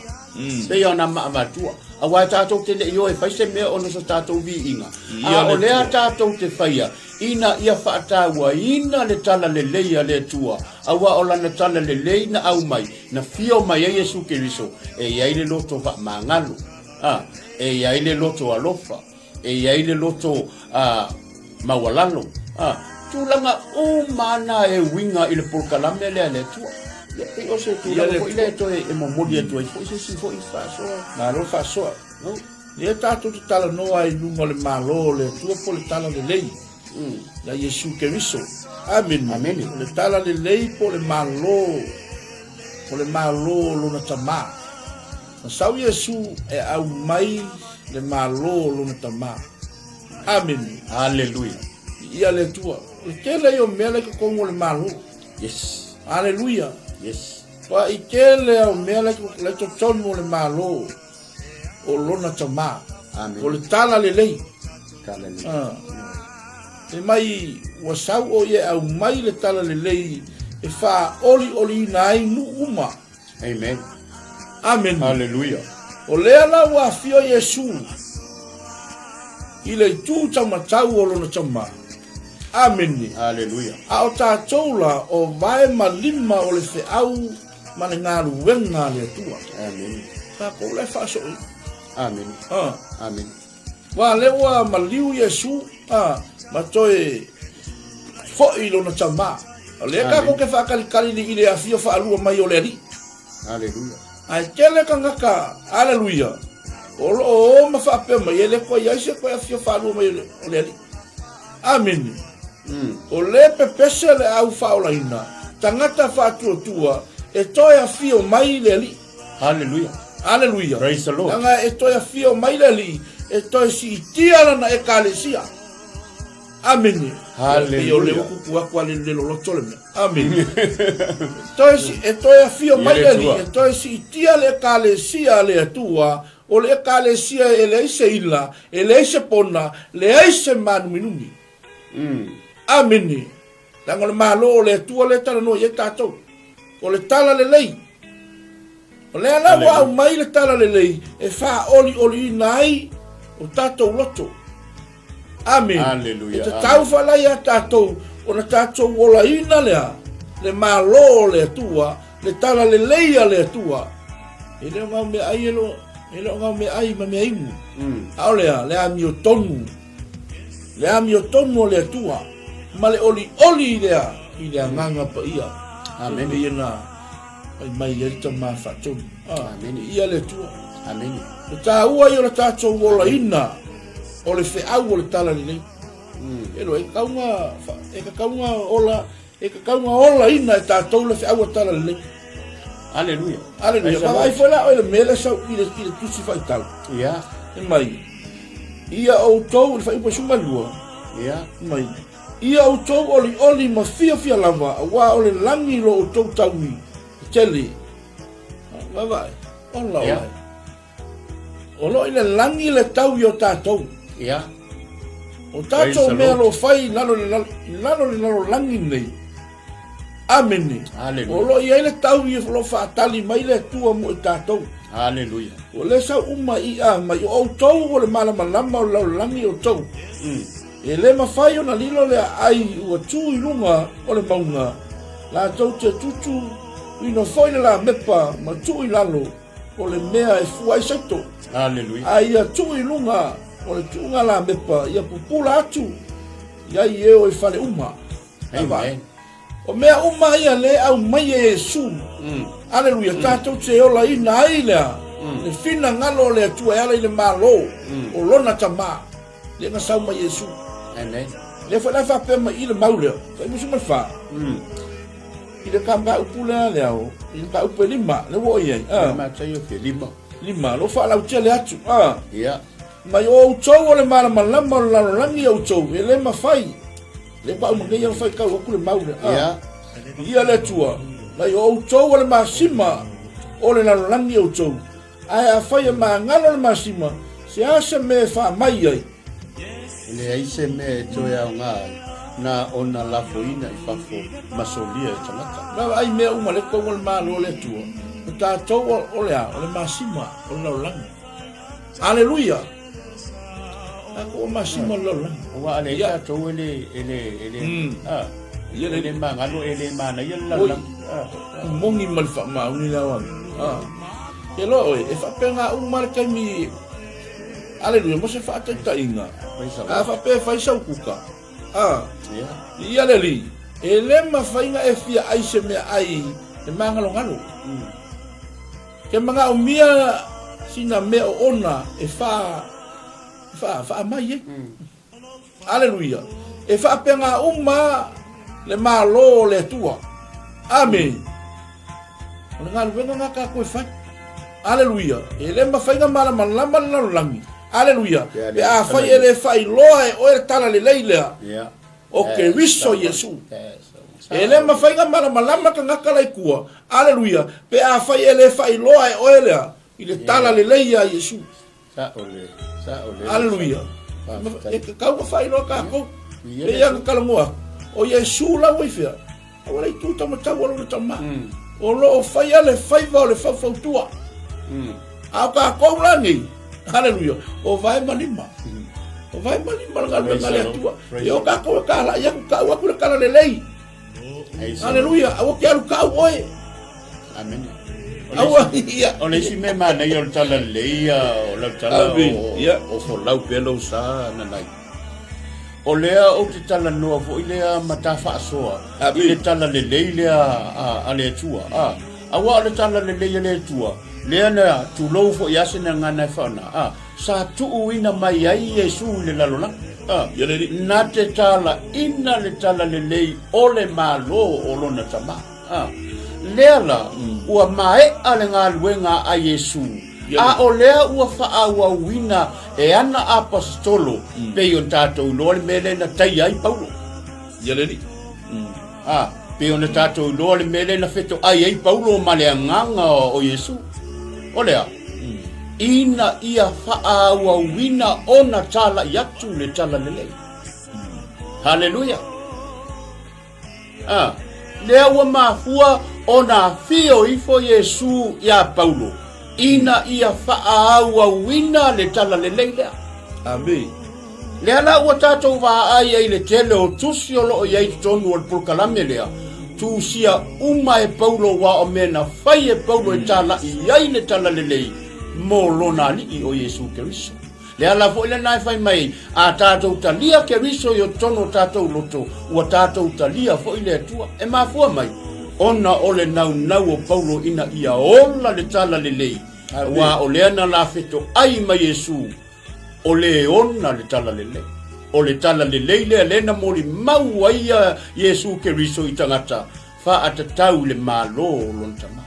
B: Pei ona maavatua, aua e tatou te le i o e fai se mea ona o so tatou viiga, a o lea tatou te faia ina ia faatauaina le talalelei a le Atua, aua o lana talalelei na aumai, na fio mai ai Iesu Keriso, e i ai le loto faamagalo, e i ai le loto alofa, E i ai le loto maualalo. Tulaga uma na e uiga i le polokalame lea a le Atua. Ia, pei o se tulaga foi lea e toe e momoli atu ai foi se isi foi faasoa.
A: Malo faasoa.
B: No.
A: Lea tatou te talanoa ai i luga o le Malo o le Atua po o le Talalelei. Ia Iesu Keriso. Amene.
B: Amene.
A: O le Talalelei po o le Malo, o le Malo o lona Tama. Na sau Iesu e aumai le Malo o lona Tama. Amene.
B: Aleluia.
A: Viia le Atua. O le tele ia o mea la i totonu o le Malo.
B: Yes.
A: Aleluia.
B: Yes.
A: Ua i tele au mea la i totonu o le Malo o lona Tama.
B: Amen.
A: O le talalelei.
B: Talalelei.
A: Ah. E mai ua sau o ia e aumai le talalelei e faaolioliina ai nuu uma.
B: Amen.
A: Amen.
B: Hallelujah.
A: O lea la ua afio Iesu i le itu taumatau o lona Tama. Amene.
B: Hallelujah.
A: A o tatou la o vae ma lima o le feau ma le galuega a le Atua.
B: Amen.
A: Tatou la e faasooi.
B: Amen.
A: Ah.
B: Amen.
A: Ua lea ua maliu Iesu a ma toe foʻi lona Tama. O lea tatou te faakalikali i le afio faalua mai o le Alii.
B: Aleluia.
A: Ae tele tagata, aleluia, o lo o o ma faapea mai, e le toe i ai se toe afio faalua mai o le Alii. Amene. O lea pepese le au faaolaina, tagata faatuatua, e toe afio mai le Alii.
B: Hallelujah.
A: Aleluia.
B: Praise the Lord.
A: Leaga e toe afio mai le Alii, e toe siitia lana Ekalesia. Amene.
B: Hallelujah.
A: O le uku aku a le loloto le mea. Amene. Toe si, e toe afio mai le Alii, e toe siitia le Ekalesia a le Atua, o le Ekalesia e leai se ila, e leai se pona, leai se mānuminumi. Amene. Leaga o le Malo o le Atua lea e talanoa i ai tatou. O le talalelei. O lea la ua aumai le talalelei e faaolioliina ai o tatou loto. Amene.
B: Aleluia.
A: E tatau falai ia tatou ona tatou olaina lea le Malo o le Atua, le talalelei a le Atua. E le o ngau meaai e lo, e le o ngau meaai ma mea inu. A o lea, le amiotonu. Le amiotonu o le Atua ma le olioli lea i le Agaga Paia.
B: Amene.
A: E pei ona fai mai ai le Tama Faatonu.
B: Amene.
A: Ia le Atua.
B: Amene.
A: Le taua ia o le tatou olaina o le feau o le talalelei. E lo, e tatau e tatau ona ola, e tatau ona olaina e tatou le feau o le talalelei.
B: Aleluia.
A: Aleluia. Vaai foi la oe le mea lea sau i le tusi faitau.
B: Ia.
A: E mai, ia outou, i le fuaiupu 12.
B: Ia.
A: Mai, ia outou olioli ma fiafia lava, aua o le lagi lo outou taui e tele. Vaai, ola ola. O lo o i le lagi le taui o tatou.
B: Ia.
A: O tatou mea o lo o fai i lalo i lalo le lalolagi nei. Amene.
B: Aleluia.
A: O lo o i ai le taui o lo o faatali mai le Atua mo i tatou.
B: Aleluia.
A: O lea sau uma i'a mai o outou o le malamalama o le lalolagi outou. E le mafai ona lilo le aai ua tu i luga o le mauga, latou te tutuina foi le lamepa ma tuu i lalo. o le mea e fua ai saito.
B: Aleluia.
A: A ia tuu i luga o le tuuga lamepa, ia pupula atu i ai e o i fale uma.
B: Amen.
A: O mea uma ia le aumai e Iesu. Aleluia. Tatou te olaina ai lea le finagalo o le Atua e ala i le Malo o lona Tama, lea na sau mai Iesu.
B: Amen.
A: Lea foi la e faapea mai i le mau lea, 94. I le mataupu lea le ao, i le mataupu e lima, lea ua oo i ai.
B: Ah. Mataio fe lima.
A: Lima, lo faalautele atu. Ah.
B: Ia.
A: Mai o outou o le malamalama o le lalolagi outou, e le mafai. Le pa uma nei fai kau aku le mau le.
B: Ah. Ia.
A: Ia le Atua, mai o outou o le masima o le lalolagi outou. Ae afai e magalo le masima, se a se mea e faamai ai?
B: E leai se mea e toe aoga ai, na ona lafoina i fafo ma solia e tagata.
A: Na vaai mea uma le tou o le Malo o le Atua, o tatou o le a? O le masima o le lalolagi. Aleluia! Tatou o masima o le lalolagi.
B: Aua a leai tatou e le, e le, e le, a, e le magalo, e le manaia le lalolagi.
A: Moni ma le faamaoni le ao atu. Ke loa oe, e faapena uma le taimi, aleluia, mo se faataitaiga. A faapea e fai sau kuka, a, ia le alii, e le mafai ona e fia ai se mea ai e magalogalo. Ke manaomia sina mea oona e fa, fa, faamai ai. Aleluia! E faapena uma le Malo o le Atua. Amene. O le galuega lena tatou e fai. Aleluia! E le mafai ona malamalama le lalolagi. Aleluia! Pe afai e le faailoa e oe le tala lelei lea o Keriso Iesu. E le mafai ona malamalama tagata la i tua. Aleluia! Pe afai e le faailoa e oe lea i le tala lelei a Iesu. Aleluia. E tatau ona faailoa tatou. E ia na talanoa atu, o Iesu la ua i fea? Ua le itu taumatau o lona tama. O lo o faia le faiva o le faufautua. A o tatou la nei, aleluia, o vae ma lima. O vae ma lima le galuega a le Atua. E o tatou e talai atu, tau atu le tala lelei. Aleluia, aua te alu kau oe.
B: Amene.
A: Aua, ia.
B: O le isi mea manaia o le tala lelei ia, o lau tala o,
A: yeah.
B: o folau pea lou sa nanai. O lea ou te talanoa foi lea ma ta faasoa i le tala lelei lea a, a le Atua. A, aua o le tala lelei a le Atua, lea na tulou foi ase na gana e whaona. A, Sa tuuina mai ai Iesu i le lalolagi, a, na te talaina le talalelei o le Malo o lona Tama. A, lea la, ua maea le galuega a Iesu, a o lea ua faaauauina e ana Aposetolo, pei ona tatou iloa le mea lea na taia ai Paulo. A, pei ona tatou iloa le mea lea na fetoai ai Paulo ma le agaga o Iesu. O le a? Ina ia faaauauina ona talai atu le talalelei. Haleluia! A, lea ua mafua ona afio ifo Iesu iā Paulo, ina ia faaauauina le talalelei lea.
A: Amene.
B: Lea la ua tatou vaai ai i le tele o tusi o lo o i ai i totonu o le polokalame lea, tusia uma e Paulo aua o mea na fai e Paulo e talai ai le talalelei mo lona Alii o Iesu Keriso. Le ala foi lena e fai mai ai, a tatou talia Keriso i totonu o tatou loto, ua tatou talia foi le Atua. E mafua mai, ona o le naunau o Paulo ina ia ola le talalelei, aua o lea na lafetoai mai Iesu O le ona le talalelei. O le talalelei lea lea na molimau ai ia Iesu Keriso i tagata faatatau i le Malo o lona Tama.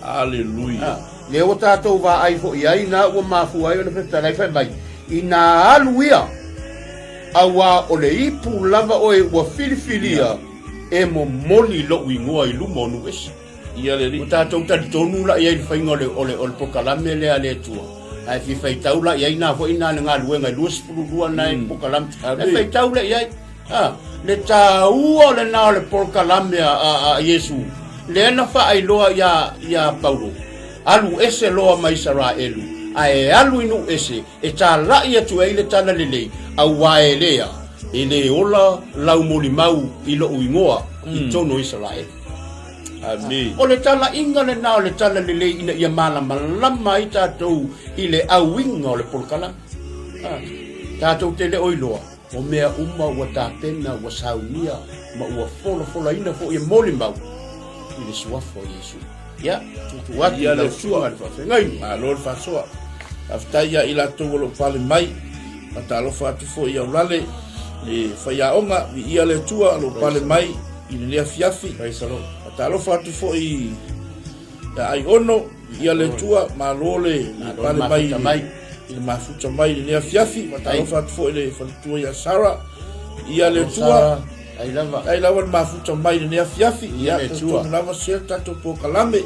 A: Aleluia.
B: Lea ua tatou vaai foi ai na ua mafua ai ona fetalai fai mai, inā alu ia, auā o le ipu lava oe ua filifilia e momoli lou igoa i luma o nuu ese.
A: Ia le Alii.
B: Ua tatou talitonu la i ai i le faiga o le, o le, o le polokalame lea a le Atua. Ae fia faitau la i ai na foi na le galuega e 22 na e polokalame. E faitau la i ai. Ah, le taua o lena o le polokalame a, a, a Iesu. Lea na faailoa iā, iā Paulo. Alu ese loa ma Isaraelu, ae alu i nuu ese, e talai atu ai le tala lelei, auā e lea, e le ola lau molimau i lou igoa i totonu o Isaraelu.
A: Amene.
B: O le talaiga lena o le talalelei ina ia malamalama ai tatou i le auiga o le polokalame. Tatou te le o iloa, o mea uma ua tapena, ua saunia ma ua folafolaina foi e molimau i le suafa o Iesu. Ia, tuutuu atu i lau susuga i le faafeagaiga.
A: Malo le faasoa. Faafetai ia i latou o lo o pale mai. Faatalofa atu foi i Aulale, le faiaoga, viia le Atua o lo o pale mai i lenei afiafi.
B: Praise the Lord.
A: Faatalofa atu foi ia Aiono, viia le Atua, malo le pale mai i le mafuta mai i lenei afiafi. Faatalofa atu foi i le faletua ia Sarah, viia le Atua.
B: Ai lava.
A: Ai lava le mafuta mai i lenei afiafi. Ia, talitonu lava share tatou polokalame.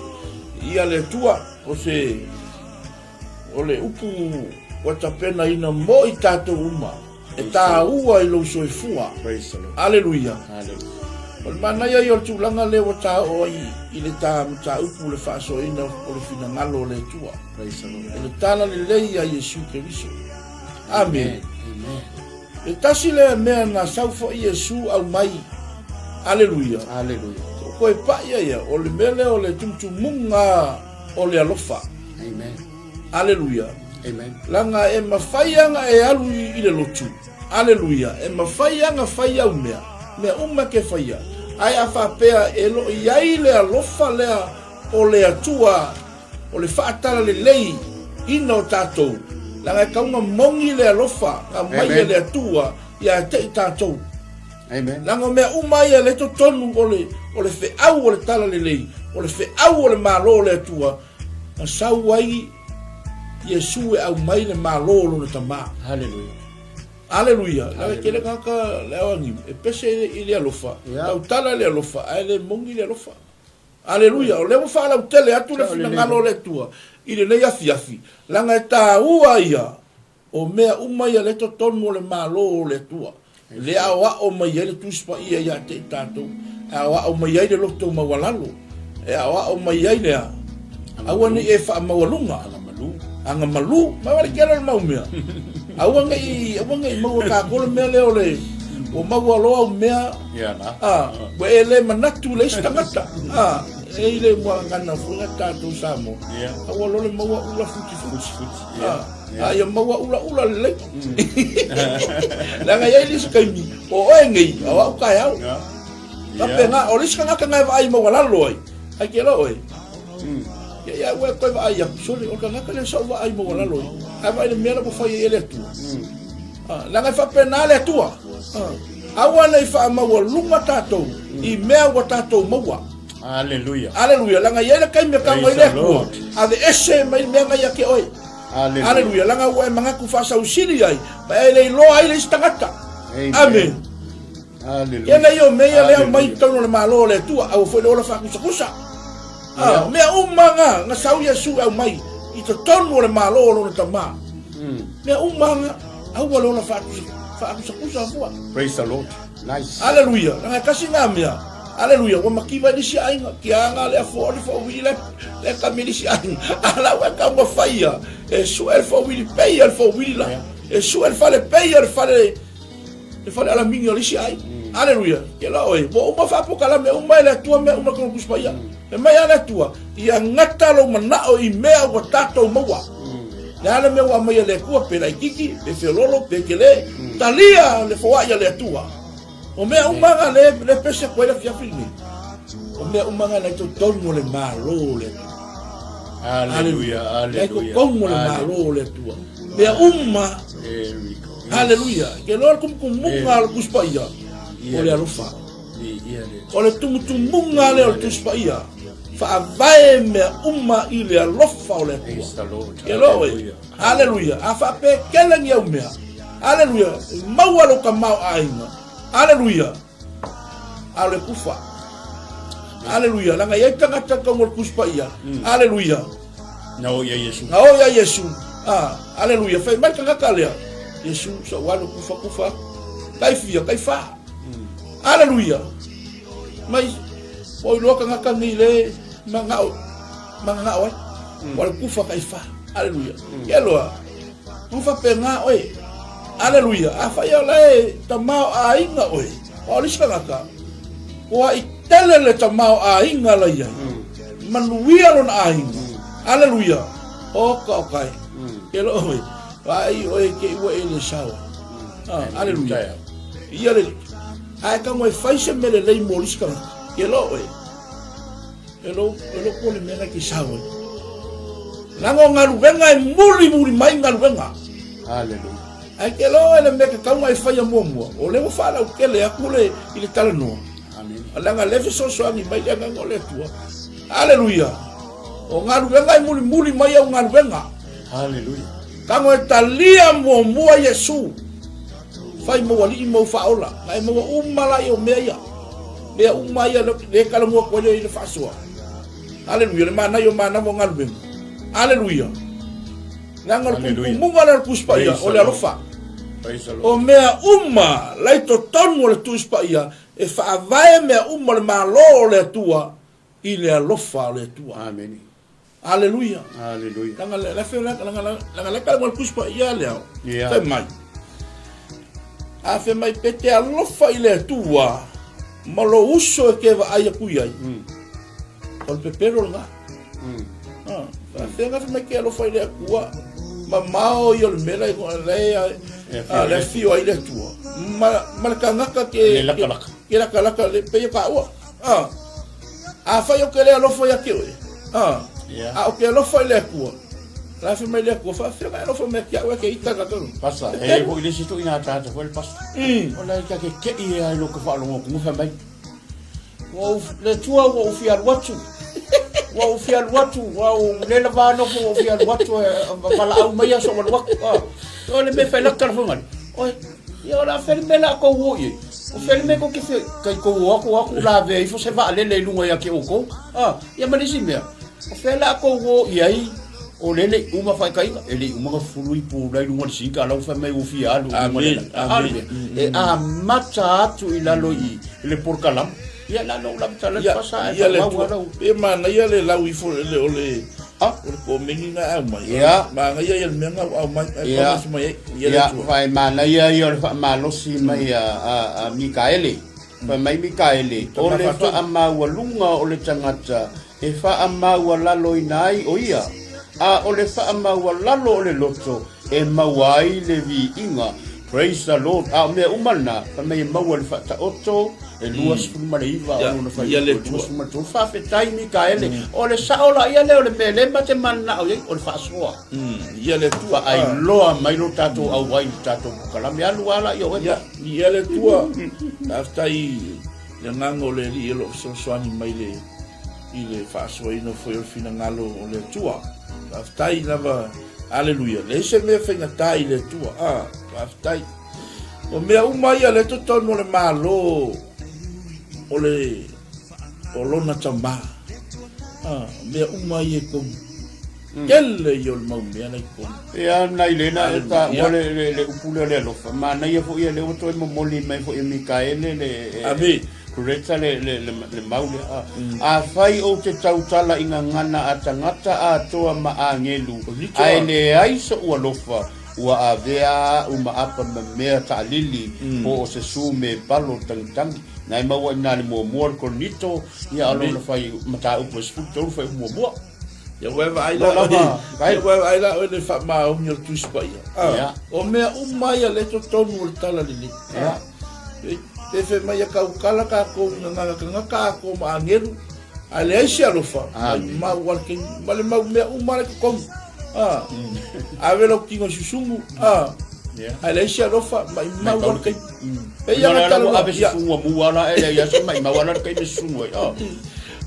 A: Viia le Atua. O se O le upu ua tapenaina mo i tatou uma, e taua i lou soifua. Aleluia. O le manaia ia o le tulaga lea ua taoo ai i le ta mataupu le faasoaina o le finagalo o le Atua. O le tala lelei a Iesu Keriso. Amene. E tasi lea mea na sau foi Iesu aumai. Aleluia.
B: Aleluia.
A: O koe paia ia, o le mea lea o le tumutumuga o le alofa.
B: Amen.
A: Aleluia.
B: Amen.
A: Laga e mafai aga e alu i le lotu. Aleluia. E mafai aga fai au mea. Mea uma ke faia. Ae a faapea e lo i ai le alofa lea o le Atua o le faatala lelei ina o tatou. Laga e kauga mogi le alofa na mai e le Atua ia te i tatou.
B: Amen.
A: Leaga o mea uma ia le totonu o le, o le feau o le tala lelei, o le feau o le Malo o le Atua, na sau ai Iesu e aumai le Malo o lona Tama.
B: Haleluia.
A: Aleluia. Leaga tele tagata le aoaniu, e pese i le alofa,
B: Yeah.
A: tautala le alofa, ae le moni le alofa. Aleluia. O lea ua faalautele atu le finagalo o le Atua i lenei afiafi, leaga e taua ia O mea uma ia lea totonu o le Malo o le Atua, lea aoao mai ai le Tusi Paia ia te i tatou, e aoao mai ai le loto maualalo, e aoao mai ai le a? Aua ne i e faamaualuga, agamalu, ma le tele o le mau mea. Aua ne i, aua ne i maua tatou le mea lea o le, ua maua loa au mea, a, ua e le manatu i le isi tagata, a, e i le gagana foi a tatou Samoa, aua loa le maua ula futifuti, a. A ia maua ulaula lelei. Leaga e i ai le isi taimi, o oe nei, a o au taeao. Faapena, o le isi tagata na e vaai maualalo ai, ai ke loa oe. Ia ia ua e toe vaai atu, sole, o le tagata lea sa ou vaai maualalo ai. Ae vaai i le mea la ua fai ai e le Atua. Leaga e faapena le Atua. Aua ne i faamaualuga tatou i mea ua tatou maua.
B: Aleluia.
A: Aleluia. Leaga e i ai le taimi e tago ai le Atua, aveese mai le mea na ia te oe. Aleluia. Leaga ua e manatu faasausili ai, ma e le iloa ai le isi tagata. Amene.
B: Aleluia.
A: Ia nei o mea ia lea aumai i totonu o le Malo o le Atua, aua foi le ola faakusakusa. Ah, mea uma na, na sau Iesu e aumai i totonu o le Malo o lona Tama. Mea uma na, aua le ola faakusakusa fua.
B: Praise the Lord. Nice.
A: Aleluia. Leaga e tasi na mea. Aleluia. Ua mativa i nisi aiga. Kia anga le afua o le foauili le, le kami nisi aiga. Ala ua kau mafaia. E sue le foauili peia le foauili la. E sue le fale peia le fale le fale alamini o le isi aiga. Aleluia. Ke la oe. Ua uma faapokalame uma e le Atua mea uma kono Tusi Paia. E mai a le Atua, ia gata lou manao i mea ua tatou maua. Le a le mea ua aumai e le Atua, pe laititi, pe feololo, pe tele, talia le foai a le Atua. O mea uma na le, le pese atu ai le afiafi lenei. O mea uma na i totonu o le Malo o le Atua.
B: Aleluia,
A: Na i
B: aleluia.
A: totonu o le Malo o le Atua. Mea uma,
B: There we go.
A: aleluia. Ke loa le tumutumuga o le Tusi Paia, o le alofa. O le tumutumuga lea o le Tusi Paia, faavae mea uma i le alofa o le Atua. Ke loa oe, aleluia, a faapekele ni au mea, aleluia, maua lou tamaoaiga, aleluia, a o le kufa. Aleluia, leaga e i ai tagata tau o le Tusi Paia, aleluia.
B: Na o ia Iesu.
A: Na o ia Iesu. Ah, aleluia, fai mai le tagata lea, Iesu, sa ou alu kufa kufa, tai fia, tai fa. Aleluia! Mai, ua iloa tagata nei le manao, mananao ai. Ua le kufa kai fa. Aleluia. Ke loa, tu faapena oe. Aleluia. Afai o la e tamaoaiga oe, a o le isi tagata, ua i. Tele le tamaoaiga la i ai. Manuia lona aiga. Aleluia. Oka oka e. Ke lo oe. Vaai oe ke ua e le sao. Ah, aleluia. Ia le ae ka moe fai se mele lei mo lisi tagata. Ke lo oe. E lo e lo pole mea ke sao ai. Lago galuega e muli muli mai galuega.
B: Aleluia.
A: Ae ke lo ele mea ke kaunga e faia muamua, o lea ua faalautele atu le i le talanoa.
B: Amene.
A: Leaga lea e fesoasoani mai le agaga o le Atua. Aleluia. O galuega e mulimuli mai au galuega.
B: Aleluia.
A: Tago e talia muamua Iesu. Fai mau alii mau faaola. Na e maua uma la ia o mea ia. Mea uma ia le talanoa atu ai le i le faasoa. Aleluia. Le manaia o manawa o galuega. Aleluia. Leaga o le kumukumuga lea o le Tusi Paia, o le alofa. O mea uma la i totonu o le Tusi Paia, e faavae mea uma o le Malo o le Atua i le alofa o le Atua.
B: Amene.
A: Aleluia.
B: Aleluia.
A: Leaga le, le, leaga, leaga, leaga le kala mo le Tusi Paia le ao.
B: Yeah.
A: Fai mai. A fai mai pe te alofa i le Atua, ma lo uso e ke vaai aku i ai. O le pepelo lena. Ah, faafeaga fai mai ke alofa i le Atua, mamao ia o le mea la le
B: E
A: le afio ai le Atua. Ma, ma le tagata ke
B: Le lakalaka.
A: Ke lakalaka le pei o taua. Ah. Afai o ke le alofa ia te oe. Ah.
B: Yeah.
A: A o ke alofa i le Atua. La fai mai le Atua, faafeaga e alofa mai ki au e ke ita ka tonu.
B: Pasa, e foi le isi tuuina ataata foi le pasa. O la e ta ke kei e ai lo ka faalogo atu fai mai. Ua ou, le Atua ua ou fia alu atu. Ua ou fia alu atu, ua ou le lava nofo ua ou fia alu atu e valaau mai aso ua alu atu. Ah. O le mea fai laka le fai Oi, ia o le a fea le mea la kou o i ai. O fea le mea kou te fia, kai kou o atu aku la vea ifo se vaalele i luga ia te outou. Ah, ia ma le isi mea. O fea la kou o i ai, o le le i uma faitaina, e le i uma na fufulu ipu la i luga o le sika, la ua fai mai ua fia alu i luga le
A: Amen,
B: la.
A: amen.
B: E amata atu i lalo i le polokalama. Ia la lou lava tala
A: Ia,
B: pasa ae
A: ia le
B: faamau
A: Atua.
B: lau.
A: Pe manaia le lau ifo le o le
B: Ah.
A: o le komeni na aumai.
B: Ia.
A: Manaia ia le mea na ua aumai. Ae
B: Ia.
A: pamasi mai ai. Ia le
B: Ia,
A: Atua.
B: fa e manaia ia o le faamalosi mai a, a, a Mikaele. Fai mai Mikaele, o le faamaualuga o le tagata e faamaualaloina ai o ia, a o le faamaualalo o le loto e maua ai le viiga. Praise the Lord. A o mea uma lena, fai mai e maua i le faataoto e 29 o lona fuaiupu e 23. Faafetai Mikaele, o le sao la ia lea o le mea lea ma te mananao i ai, o le faasoa.
A: Ia le Atua.
B: Faailoa mai lo tatou auai i le tatou polokalame. Alu lava la ia oe.
A: Ia, ia le Atua. Faafetai i le agaga o le Alii o lo o fesoasoani mai le i le faasoaina foi o le finagalo o le Atua. Faafetai lava. Aleluia. Leai se mea faigata i le Atua. Ah, faafetai. O mea uma ia le totonu o le Malo o le o lona tama. Ah, mea uma ia i tonu. Tele ia o le mau mea la i totonu.
B: Ia, nai lena e ta
A: Ia.
B: ua le le le upu lea o le alofa. Manaia foi ia lea ua toe momoli mai foi e Mikaele le e-
A: Ame.
B: Kureta le le le, le mau lea. A, afai ou te tautala i gagana a tagata atoa ma agelu,
A: nito
B: ae
A: a.
B: leai soʻu alofa, ua avea aʻu ma apa ma mea taʻalili, po o se su me palo tagitagi. Na e maua i ina le muamua o le Korinito, ia a o lona fai mataupu e 13 fuaiupu muamua.
A: Ia ua e vaai
B: No
A: la
B: lava,
A: oe,
B: Kae.
A: ia ua e vaai la oe i le faamaoni o le Tusi Paia. Ah,
B: Ia.
A: o mea uma ia lea i totonu o le Talalelei.
B: Ia.
A: Ah, pe, pe fai mai ia tautala tatou i gagana tagata atoa ma agelu, ae leai se alofa, mai
B: Amen.
A: mau a le taimi, ma le mau mea uma la i totonu. Ah, ave lau tino i susumu, ah,
B: Ia.
A: ae leai se alofa, mai mau a le taimi. Pei
B: Ia
A: ona
B: la ua
A: talanoa,
B: ave
A: ia.
B: susumu mua la e leai se maimau ala le taimi e susumu ai. Ah.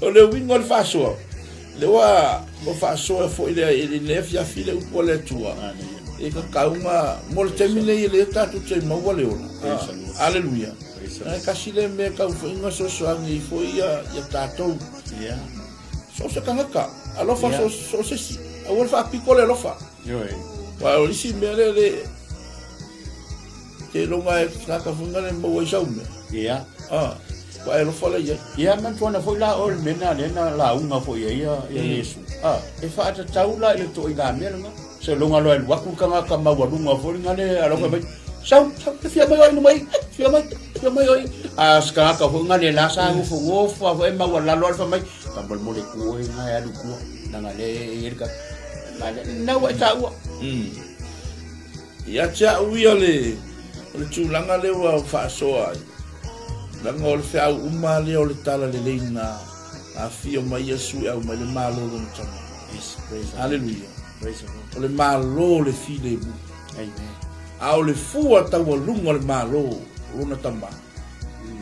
A: O le uiga o le faasoa, Lea ua ua faasoa foi le i lenei afiafi le upu a le Atua i ka kauga mo le taimi nei e lea tatou te maua le ola. Aleluia. E kasi le mea tau foiga sosoagi foi ia ia tatou.
B: Yeah.
A: So se tagata, alofa so so se isi. Aua le faapito le alofa.
B: Ioe.
A: Wa o isi mea le le te longa e tagata foiga le maua i sau mea.
B: Yeah.
A: Ah. Ua e alofa la i ai.
B: Ia, manatuana foi la oe le mea lena lea na lauga foi ai ia Iesu. A, e faatatau la i le toaiga mea lena. Seiloga loa e alu atu le tagata maualuga foi lena le alofa mai, Sau, sau, te fia mai oe i luma i, fia mai. Afio mai oi, a se tagata foi nga le la sa gofogofo lava foi maualalo lava le fai mai, faamolemole tu oe na e alu i tua, leaga o lea e i ai le tagata. Ma lena ua e taua.
A: Ia te au ia le, o le tulaga lea ua faasoa ai, leaga o le feau uma lea o le talalelei na afio mai Iesu e aumai le Malo o Lona Tama.
B: Yes, praise the Lord.
A: Aleluia.
B: Praise the Lord.
A: O le Malo o le filemu.
B: Amen.
A: A o le fua taualuga o le Malo o Lona Tama,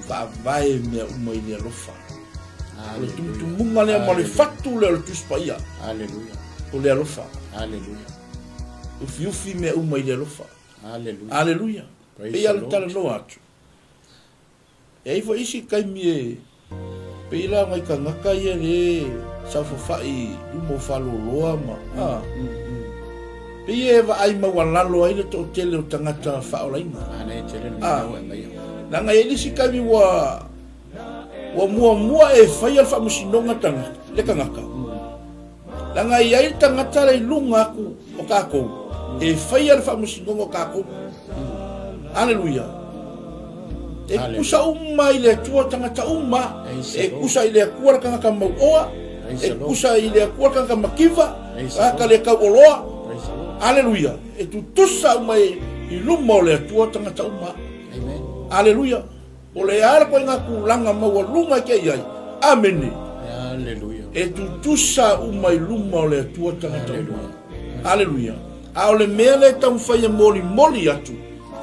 A: faavae mea uma i le alofa. O le tumutumuga lea ma le fatu lea o le Tusi Paia.
B: Aleluia.
A: O le alofa.
B: Aleluia.
A: Ufiufi mea uma i le alofa.
B: Aleluia.
A: Aleluia.
B: Praise
A: Pei a
B: the
A: le
B: Lord.
A: talanoa atu. E ai foi isi taimi e pei la ngai tagata ia le saofafai i luma o faaloloa ma a pei e vaai maualalo ai le toatele o tagata faaolaina. A leaga e i ai le isi taimi ua ua muamua e faia le faamasinoga tagata le tagata. Leaga e i ai le tagata le i luga atu o tatou e faia le faamasinoga o tatou. Aleluia. E kusa uma i le Atua tagata uma. E kusa i le Atua le tagata mauoa. E kusa i le Atua le tagata mativa. Tagata le tauoloa. Aleluia. E tutusa uma i luma o le Atua tagata uma. Aleluia. O le a le koiga tulaga maualuga e te i ai. Amene.
B: Aleluia.
A: E tutusa uma i luma o le Atua tagata uma. Aleluia. A o le mea lea e taumafai e molimoli atu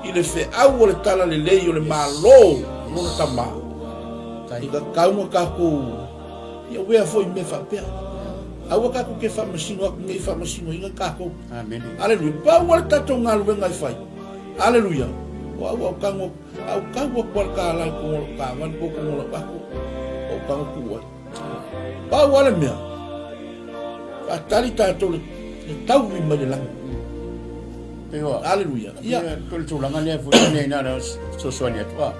A: i le feau o le talalelei o le Malo o lona Tama, i tatau ona tatou ia uea foi i mea faapea. Aua tatou te faamasino atu ne i faamasinoina tatou. Aleluia. Pau lava le tatou galuega e fai. Aleluia. O au au tago A ou tau atu lava le tālā i totonu o lau taavale po o totonu o lau ato, o ou tago tuu ai. Pau lava le mea, faatali tatou le, le taui mai le lagi. Aleluia.
B: Ia. Pei o le tulaga lea foi nei na o le fesoasoani atu. A,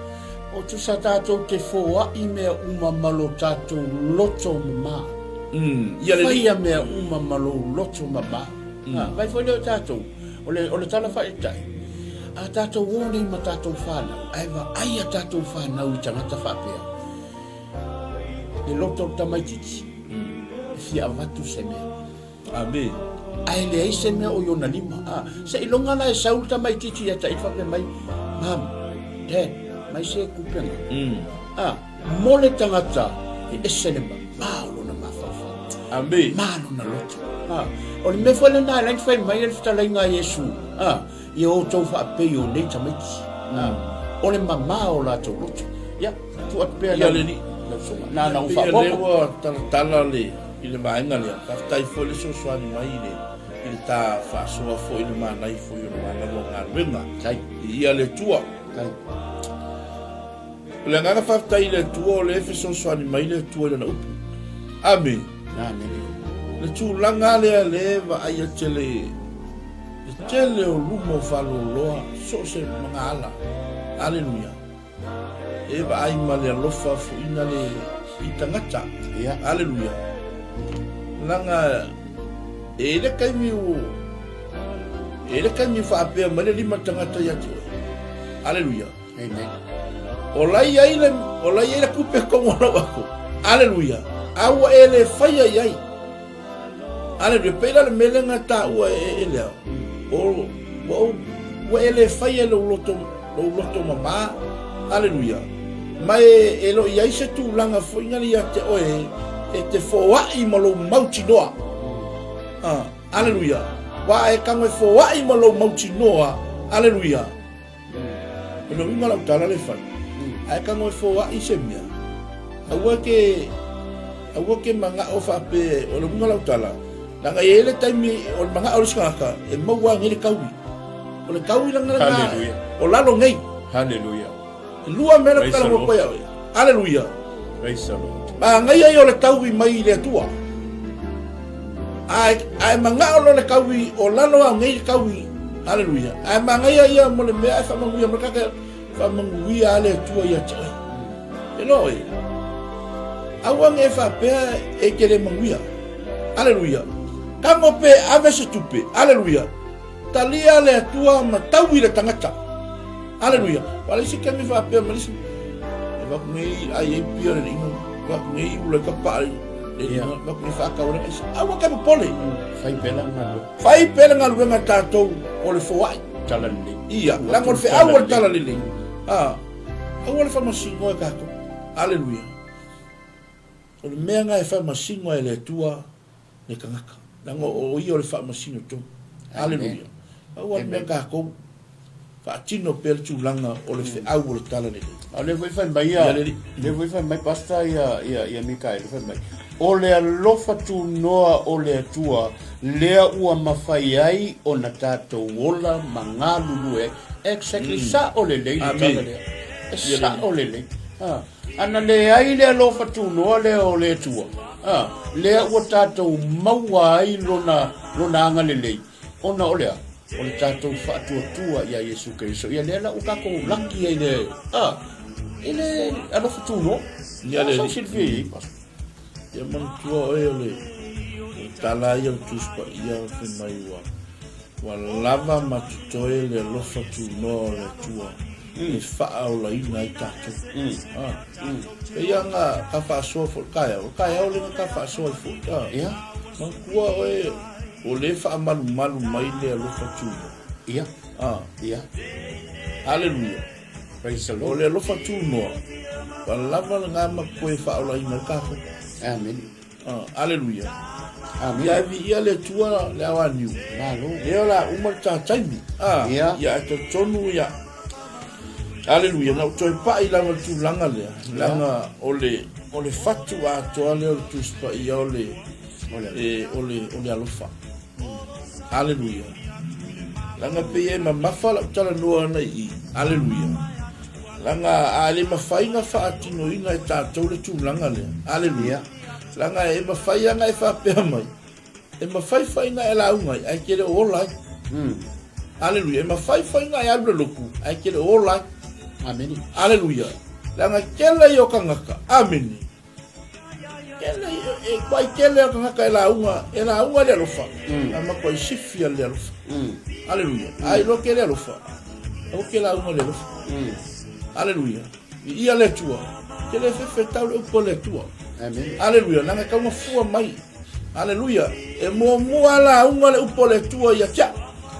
B: o tusa tatou te foai mea uma ma lo tatou loto mama.
A: Ia le
B: Faia mea uma ma lou loto mama. A, vai foi lea o tatou. O le, o le tala faaitai, a tatou o nei ma tatou fanau, ae vaai a tatou fanau i tagata faapea, le loto o le tamaitiiti, e fia avatu se mea.
A: Amen.
B: Ae leai se mea o i ona lima. A, seiloga la e sau le tamaitiiti ia te ai faapea mai, Mum, Dad, mai se kupega. A, mo le tagata e ese le mamao o lona mafaufau.
A: Amen.
B: Ma lona loto. A, o le mea foi lena e ala ai ona fai mai le fetalaiga a Iesu, a, ia outou faapei o nei tamaiti. A, o le mamao o latou loto. Ia, tuu atu pea
A: Ia le alii.
B: lau susuga. Na ona ou
A: Pei o lea
B: faaopoopo.
A: ua talatala le, i le vaega lea. Faafetai foi le fesoasoani mai i le, i le ta faasoa foi i le manaia foi o le malalo o galuega.
B: Tai.
A: Ia le Atua.
B: Tai.
A: O le agaga faafetai i le Atua o lea e fesoasoani mai le Atua i lana upu. Amene.
B: Amene.
A: Le tulaga lea lea e vaaia tele le tele o luma o faaloloa so o se magaala. Aleluia. E vaai ma le alofa foina le i tagata.
B: Ia.
A: Aleluia. Leaga e i le taimi ua e i le taimi faapea mai le lima tagata ia te oe. Aleluia.
B: Amen.
A: O la i ai le, o la i ai le kupe tonu o lau ato. Aleluia. A ua e le faia i ai. Aleluia. Pei la le mea lea na taua e, e lea. O, ua, ou, ua e le faia i lou loto, lou loto mamā. Aleluia. Ma e, e lo i ai se tulaga foi na ia te oe e te foai ma lou mautinoa. Ah, aleluia. Wa e tago e foai ma lou mautinoa. Aleluia. O le uiga o lau tala le fai, ae tago e foai se mea, aua ke, aua ke manao faapea, o le uiga o lau tala, leaga e i ai le taimi o le manao o le isi tagata e maua ai nei le taui. O le taui lana lena,
B: Hallelujah.
A: o lalo nei.
B: Hallelujah.
A: E lua mea na
B: Praise the
A: tala
B: Lord.
A: mo ia oe. Hallelujah.
B: Praise the Lord.
A: Manaia ia o le taui mai i le Atua. Ae, ae manao loa le taui, o lalo au nei le taui. Haleluia. Ae manaia ia mo le mea e faamanuia mai kaka, faamanuia a le Atua ia te oe. E loa oe. Aua ne e faapea e te le manuia. Haleluia. Tago pe ave se tupe. Haleluia. Talia le Atua ma taui le tagata. Aleluia. Aua o le isi taimi faapea mai le isi, e vaku nei ai ai pia le ina, vaku nei ula i ka paa le ina, vaku nei faatau le aisa. Aua ke popole.
B: Fai pea la galuega.
A: Fai pea le galuega a tatou o le foai.
B: Tala lelei.
A: Ia, leaga o le feau o le tala lelei. Ah, aua le faamasino e tatou. Aleluia. O le mea lena e faamasino ai e le Atua le tagata. Leaga o ia o le faamasino tonu. Aleluia. Pau lava le mea tatou, faatino pea le tulaga o le feau o le tala lelei.
B: A o lea foi fai mai ia, lea foi fai mai Pastor ia, ia, ia Mikaele fai mai, o le alofa tunoa o le Atua lea ua mafai ai ona tatou ola ma galulue ai. Exactly, sao lelei le tala lea. E sao lelei. Ah. Ana leai le alofa tunoa lea o le Atua, a, lea ua tatou maua ai lona, lona agalelei, ona o le a? O le tatou faatuatua iā Iesu Keriso. Ia lea la ua tatou laki ai le, a, i le alofa tunoa.
A: Ia le
B: Sau silafia i ai, Pastor.
A: Ia manatua oe o le, o le tala ia o le Tusi Paia fai mai ua, ua lava ma totoe le alofa tunoa o le Atua. E faaolaina ai tatou. Pei lava na ta faasoa foi i le taeao, o le taeao lea na ta faasoa ai foi.
B: Ia.
A: Manatua oe, o lea e faamalumalu mai le alofa tunoa.
B: Ia. Ia.
A: Aleluia.
B: Praise the Lord.
A: O le alofa tunoa, ua lava lena ma toe faaolaina ai tatou.
B: Amene.
A: Aleluia.
B: Amene.
A: Ia e viia le Atua le ao aniu.
B: Malo.
A: Lea o le a uma le ta taimi.
B: Ia.
A: Ia e talitonu ia. Aleluia. Na ou toe pai lava i le tulaga lea. Leaga o le, o le fatu atoa lea o le Tusi Paia o le, e, o le, o le alofa. Aleluia. Leaga pei e mamafa lau talanoa ana i i. Aleluia. Leaga a le mafai na faatinoina e tatou le tulaga lea. Aleluia. Leaga e mafai lava na e faapea mai, e mafai foi na e lauga ai, ae te le o ola ai. Aleluia. E mafai foi na e alu i le lotu, ae te le o ola ai.
B: Amene.
A: Aleluia. Leaga tele ia o tagata. Amene. Tele, e kuai tele o tagata e lauga, e lauga le alofa. A matuai sifia le alofa. Aleluia. A iloa ke le alofa, aua ke lauga le alofa. Aleluia. Viia le Atua. Ke le fefe tau le upu a le Atua.
B: Amen.
A: Aleluia. Leaga e tau fua mai. Aleluia. E muamua lauga le upu a le Atua ia te au.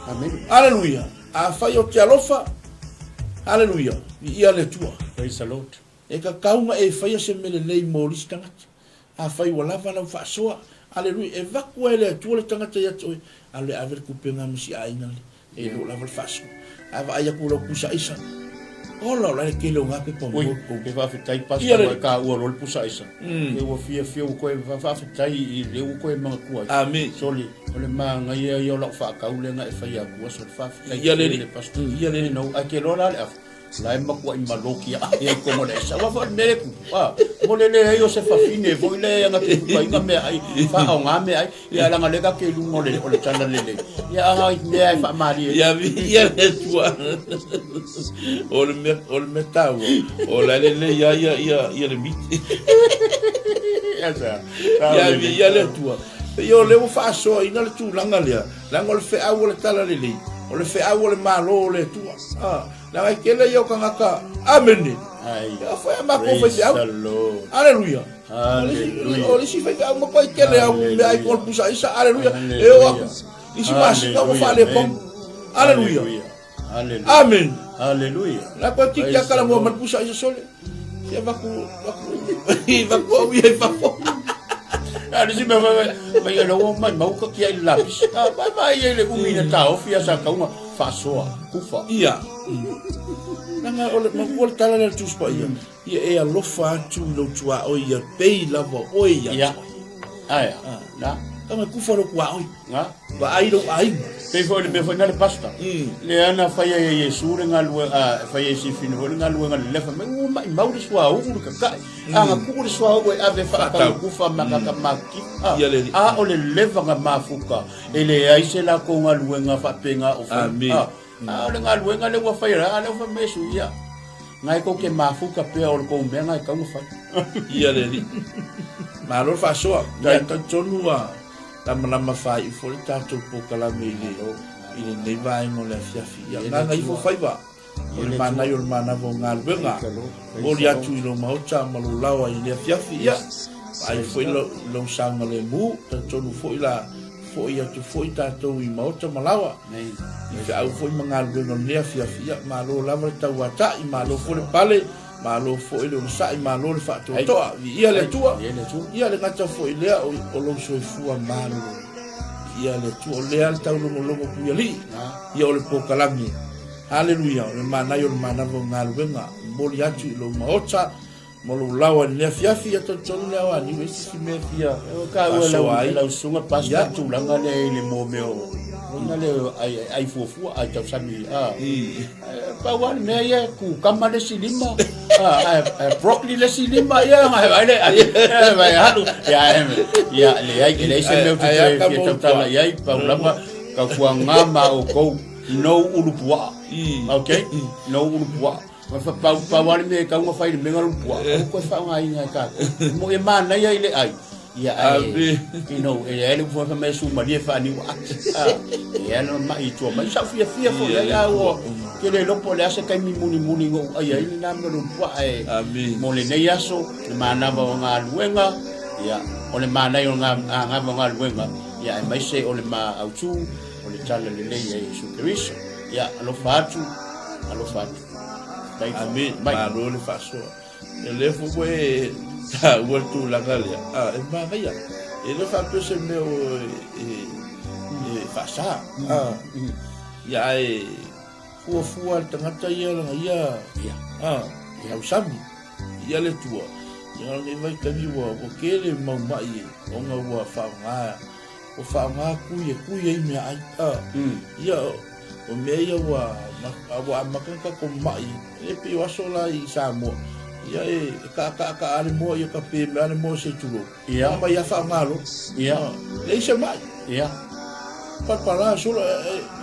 B: Amen.
A: Aleluia. Afai o te alofa, aleluia, viia le Atua.
B: Praise the Lord.
A: E tatau ona e faia se mea lelei mo le isi tagata. Afai ua lava lau faasoa, aleluia, e vaku ai e le Atua le tagata ia te oe, alu e ave le tupe lena ma si aiga lea, e le o lava le faasoa. Ae vaai atu i lau pusa aisa, ola ola ai le tele o na pepa
B: Ui,
A: mo tou.
B: ke faafetai pastor
A: Ia le.
B: ua e taua loa le pusa aisa. Ke ua fiafia ua toe faafetai i lea ua toe manatua ai.
A: Amene.
B: Sole, o le manaia ia o lau faatau lea na e faia atua, sole, faafetai
A: Ia le
B: tele
A: alii.
B: pastor.
A: Ia le alii.
B: You know, ae ke loa la le afa. La e matuai maloki ae ai komo le aisa. Aua foi o le mea lea e tupu, a, mo le leai o se fafine foi lea ana te tupaina meaai, faaaoga meaai, ia leaga o lea tatou te i luga o le, o le tala lelei. Ia a mea e faamalie.
A: Ia viia le Atua. O le mea, o le mea taua, o la e lelei lava ia, ia, ia le miti.
B: Ia sa,
A: Ia viia le Atua. Ia o lea ua faasoaina le tulaga lea, leaga o le feau o le tala lelei, o le feau o le Malo o le Atua. A, leaga e tele ia o tagata, amene.
B: Ai,
A: Ia foi a matou
B: praise
A: faifeau.
B: the Lord.
A: Aleluia.
B: Hallelujah.
A: O le isi faifeau matua tele au mea ai ko le pusa aisa. Aleluia. E oo atu isi masina ua faaletonu. Aleluia.
B: Hallelujah.
A: Amen.
B: Hallelujah.
A: La koe tiki
B: Praise
A: a kala
B: the
A: mua
B: Lord.
A: ma le pusa aisa sole. Ia vaku, vaku, vaku au ia i fafo.
B: A le isi mea fai mai, mai e ua mai mau ka kia i le lapisi. A mai mai e le umi na taofi a sa kaunga faasoa, kufa.
A: Ia. Leaga o le matua le tala lea a le Tusi Paia, ia e alofa atu i lou tuaoi ia pei lava oe ia
B: Ia.
A: te oe.
B: Aia. Na.
A: Tama e kufa lou tuaoi.
B: Na.
A: Vaai lou aiga.
B: Pei foi o le mea foi na le pastor. Lea na faia e Iesu le galuega, a faia e Sifini foi le galuega lelefa mai, ua maimau le suauu le kaka'i. A na tuu le suauu e ave faatau kufa ma kaka makiki. A,
A: Ia le alii.
B: a o le leva na mafuka, e leai se latou galuega faapena o fai.
A: Amene.
B: A, a o le galuega lea ua faia, a lea ua fai mai Iesu, ia, na e tou te mafuka pea o le tou mea na e tatau ona fai.
A: Ia le alii. Malo le faasoa. Ia talitonu a lamalama faaiu foi le tatou polokalame i le i lenei vaega o le afiafi. Ia agaga ifo faiva. O le manaia o le manava o galuega, momoli atu i lou maota ma lou laoa i le afiafi, ia, vaai foi lou saogalemu, talitonu foi la foi atu foi tatou i maota ma laoa, i feau foi ma galuega o lenei afiafi, ia, malo lava le tauatai, malo foi le pale, malo foi le onosai, malo le faatoatoa, viia le Atua, ia le gata foi lea o lou soifua malolo, viia le Atua, o lea le taulogologo puialii, ia o le polokalame. Haleluia, o le manaia o le manava o galuega, momoli atu i lou maota ma lou laoa i lenei afiafi, ia talitonu le ao aniu e isi si mea e fia faasoa ai.
B: Lau susuga pastor tulaga lea i le mo mea o ona le ai ai fuafua ai tausami a pau lava le mea ia kukama le isi lima a broccoli le isi lima ia ai le ai alu ia ia leai e leai se mea ou te toe fia tautala i ai pau lava tautuaga ma outou No ulu puaa. Ok? No ulu puaa. Ma fa pau pau ale me kau ma fai le menga ulu puaa. Au koe whaonga inga e kākou. Mo e mānaia i le ai. Ia ai, you know, e ai le ufo fa me su malie fa ni wa. E ai no mai tua mai sa fia fia fo ia ia o ke le lopo le ase kai mi muni muni ngo ai ai na me ulu puaa e. Mo le nei aso le manava o ngā luenga. Ia o le manai o ngā ngā ngā luenga. Ia e mai se o le ma autu O le tala lelei a Iesu Keriso. Ia, alofa atu, alofa atu.
A: Thank you. Amen. Mai. Malo le faasoa. E le fo koe e taua le tulaga lea. Ah, e manaia. E le faapea se mea o e, e, e faasa. Ah. Ia ae fuafua le tagata ia lana ia.
B: Ia.
A: Ah, tausami. Ia le tua. Ia nei vaitaimi ua, ua kele mau mai e, ona ua whaonga Ua faaaoga kui e kui ai meaai. Ia, o mea ia ua, ua amata ona tatou ma'i, e pei o aso la i Samoa, ia e kaakaaka le moa, ia kape mai lava le moa se i tulou.
B: Ia.
A: Mai lava faaaoga loa.
B: Ia.
A: Leai se ma'i.
B: Ia.
A: Palapala solo,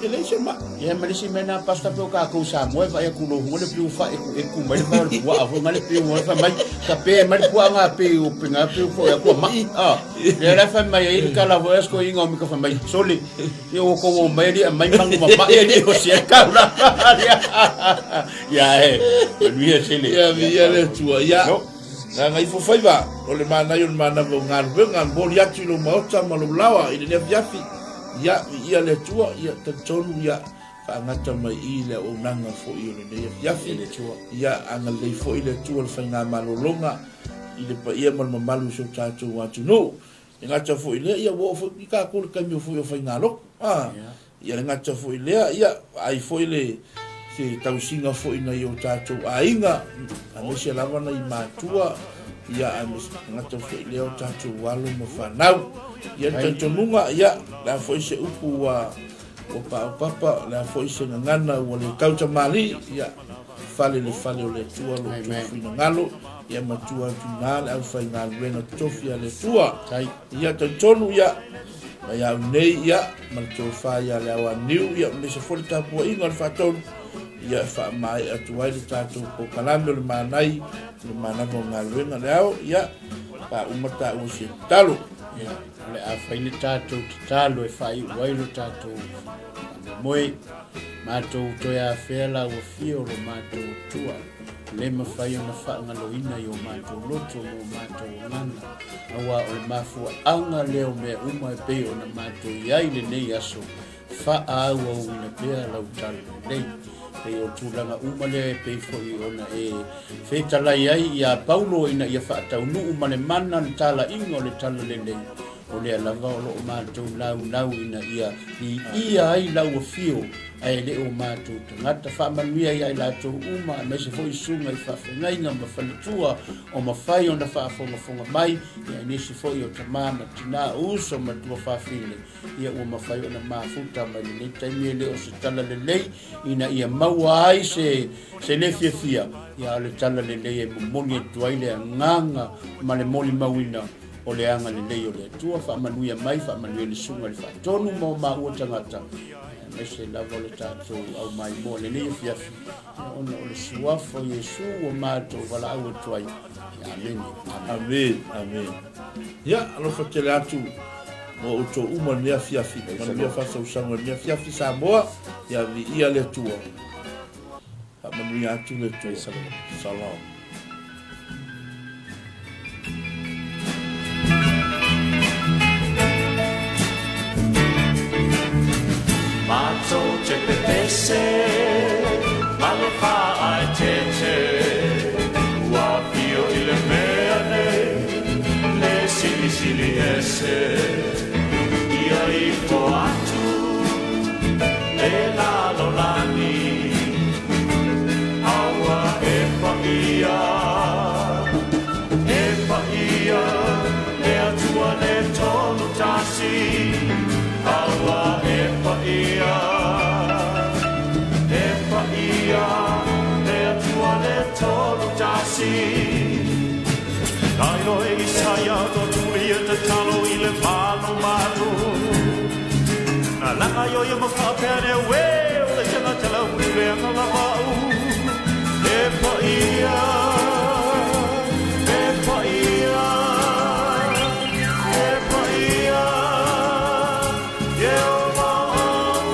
A: e leai se ma'i.
B: Ia ma le isi mea na pasta pe o kākou Samoa e vaai atu loa le piu fa e ku e ku mai le fa o le puaa foi mai le piu fa mai ka pe mai le puaa ngā pe o pe ngā pe fo ya kua mai ah le la fa mai ai ka la voe sko inga o mi ka fa mai sole e o ko o mai ri mai mangu ma mai ri o se ka la ya e manuia tele
A: Ia viia le Atua. Ia, na ifo faiva, o le manaia o le manava o galuega, momoli atu i lou maota ma lou laoa i lenei afiafi. Ia, viia le Atua, ia, talitonu, ia, faagata mai i le auaunaga foi o lenei afiafi. Ia, agalelei foi le Atua le faigamalologa i le paia ma le mamalu o si o tatou atunuu. E gata foi i lea, ia, ua oo foi i tatou le taimi foi o faigalotu. A, ia le gata foi i lea, ia, vaai foi le se tausiga foi nai o tatou aiga, aemaise lava nai matua, ia, aemaise gata foi i lea o tatou alo ma fanau. Ia, le talitonuga, ia, o le a foi se upu ua ua paopapa, o le a foi se gagana ua le tau tamalii, ia, fale le fale o le Atua lo outou finagalo, ia matua atu i ina le aufaigaluega totofi a le Atua. Ia talitonu, ia, mai au nei, ia, ma le tofa ia le Aoaniu, ia, aemaise foi le tapuaiga o le faatonu, ia, e faamaea atu ai le tatou polokalame o le manai, o le manava o galuega le ao, ia, faauma taua se tatalo.
B: Ia, o le a fai le tatou tatalo e faaiu ai lo tatou faamoemoe. Matou toe afea la ua fia o lo matou Atua, le mafai ona faagaloina i o matou loto ma o matou agaga, auā o le mafuaaga lea o mea uma e pei ona matou i ai lenei aso, faaauauina pea lau tala lelei. Pei o tulaga uma lea e pei foi ona e fetalai ai iā Paulo ina ia faataunuu ma le mana le talaiga o le tala lelei, O lea lava o lo o matou laulau ina ia viia ai lau afio, ae le o matou tagata. Faamanuia ia i latou uma, aemaise foi susuga i faafeagaiga ma faletua o mafai ona faafogafoga mai, ia nisi foi o tama ma tina, o uso ma tuafafine, ia ua mafai ona mafuta mai lenei taimi e le o se tala lelei ina ia maua ai se se le fiafia, ia a o le tala lelei e momoli atu ai le agaga ma le molimauina o le agalelei o le Atua. Faamanuia mai, faamanuia le Susuga i le Faatonu ma o maua tagata, aemaise lava o le tatou aumaimoa lenei afiafi, ona o le Suafa o Iesu ua matou valaau atu ai. Amene.
A: Amene. Amene. Ia, alofa tele atu mo outou uma lenei afiafi. Manuia faasausaga i lenei afiafi Samoa. Ia viia le Atua. Faamanuia atu le Atua. Shalom.
C: Matou te pepese ma le faaeteete, ua afio i le mea nei le Silisili Ese. Ia ifo atu le lalolagi, aua e paia, e paia le Atua le Tolu Tasi, aua e paia, e paia le Atua le Tolu Tasi. Nai loe Isaia no tuli e tatalo i le malu malu. Na langa yo ia ma whaapea ne we o le tangata lau le anga lava u. E paia, e paia, e paia, Jehovah au.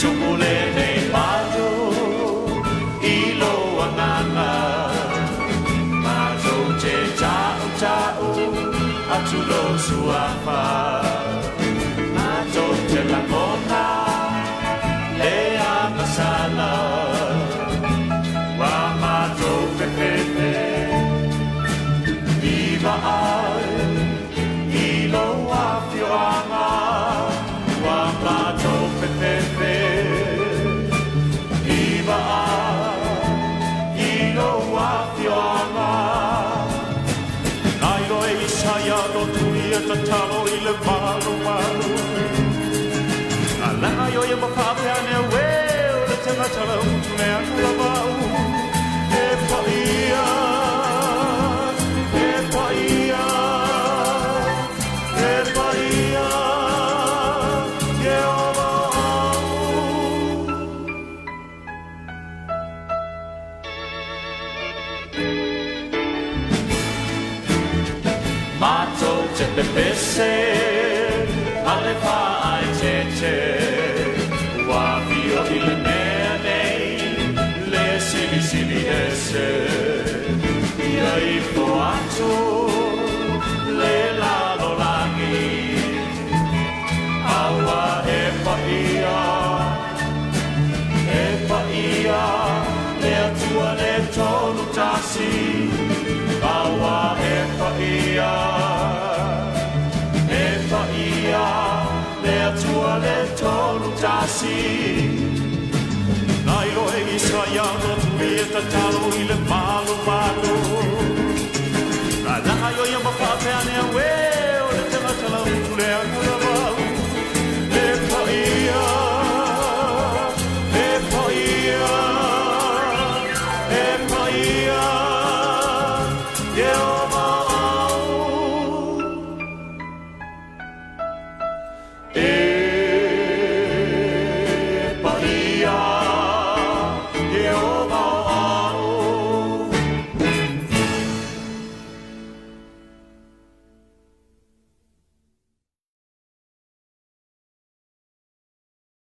C: Tumu lenei malu i lo agaga, matou te ta'uta'u atu lo suafa. Matou te lagona le agasala, ua matou fefefe i vaai i lou afioaga, ua matou fefefe i vaai i lou afioaga. Nai loe Isaia no tuli e tatalo i le malu malu. Na langa yo ia ma whaapea ne we o le tangata lau le anga lava u. E paia, e paia, e paia, Jehovah au. Matou te pepese ma le faaeteete, ua afio i le mea nei le Silisili Ese. Ia ifo atu le lalolagi, aua e paia, e paia le Atua le Tolu Tasi, aua e paia, e paia le Atua le Tolu Tasi. Nai loe Isaia no tuli e tatalo i le malu malu. Na langa yo ia ma whaapea ne we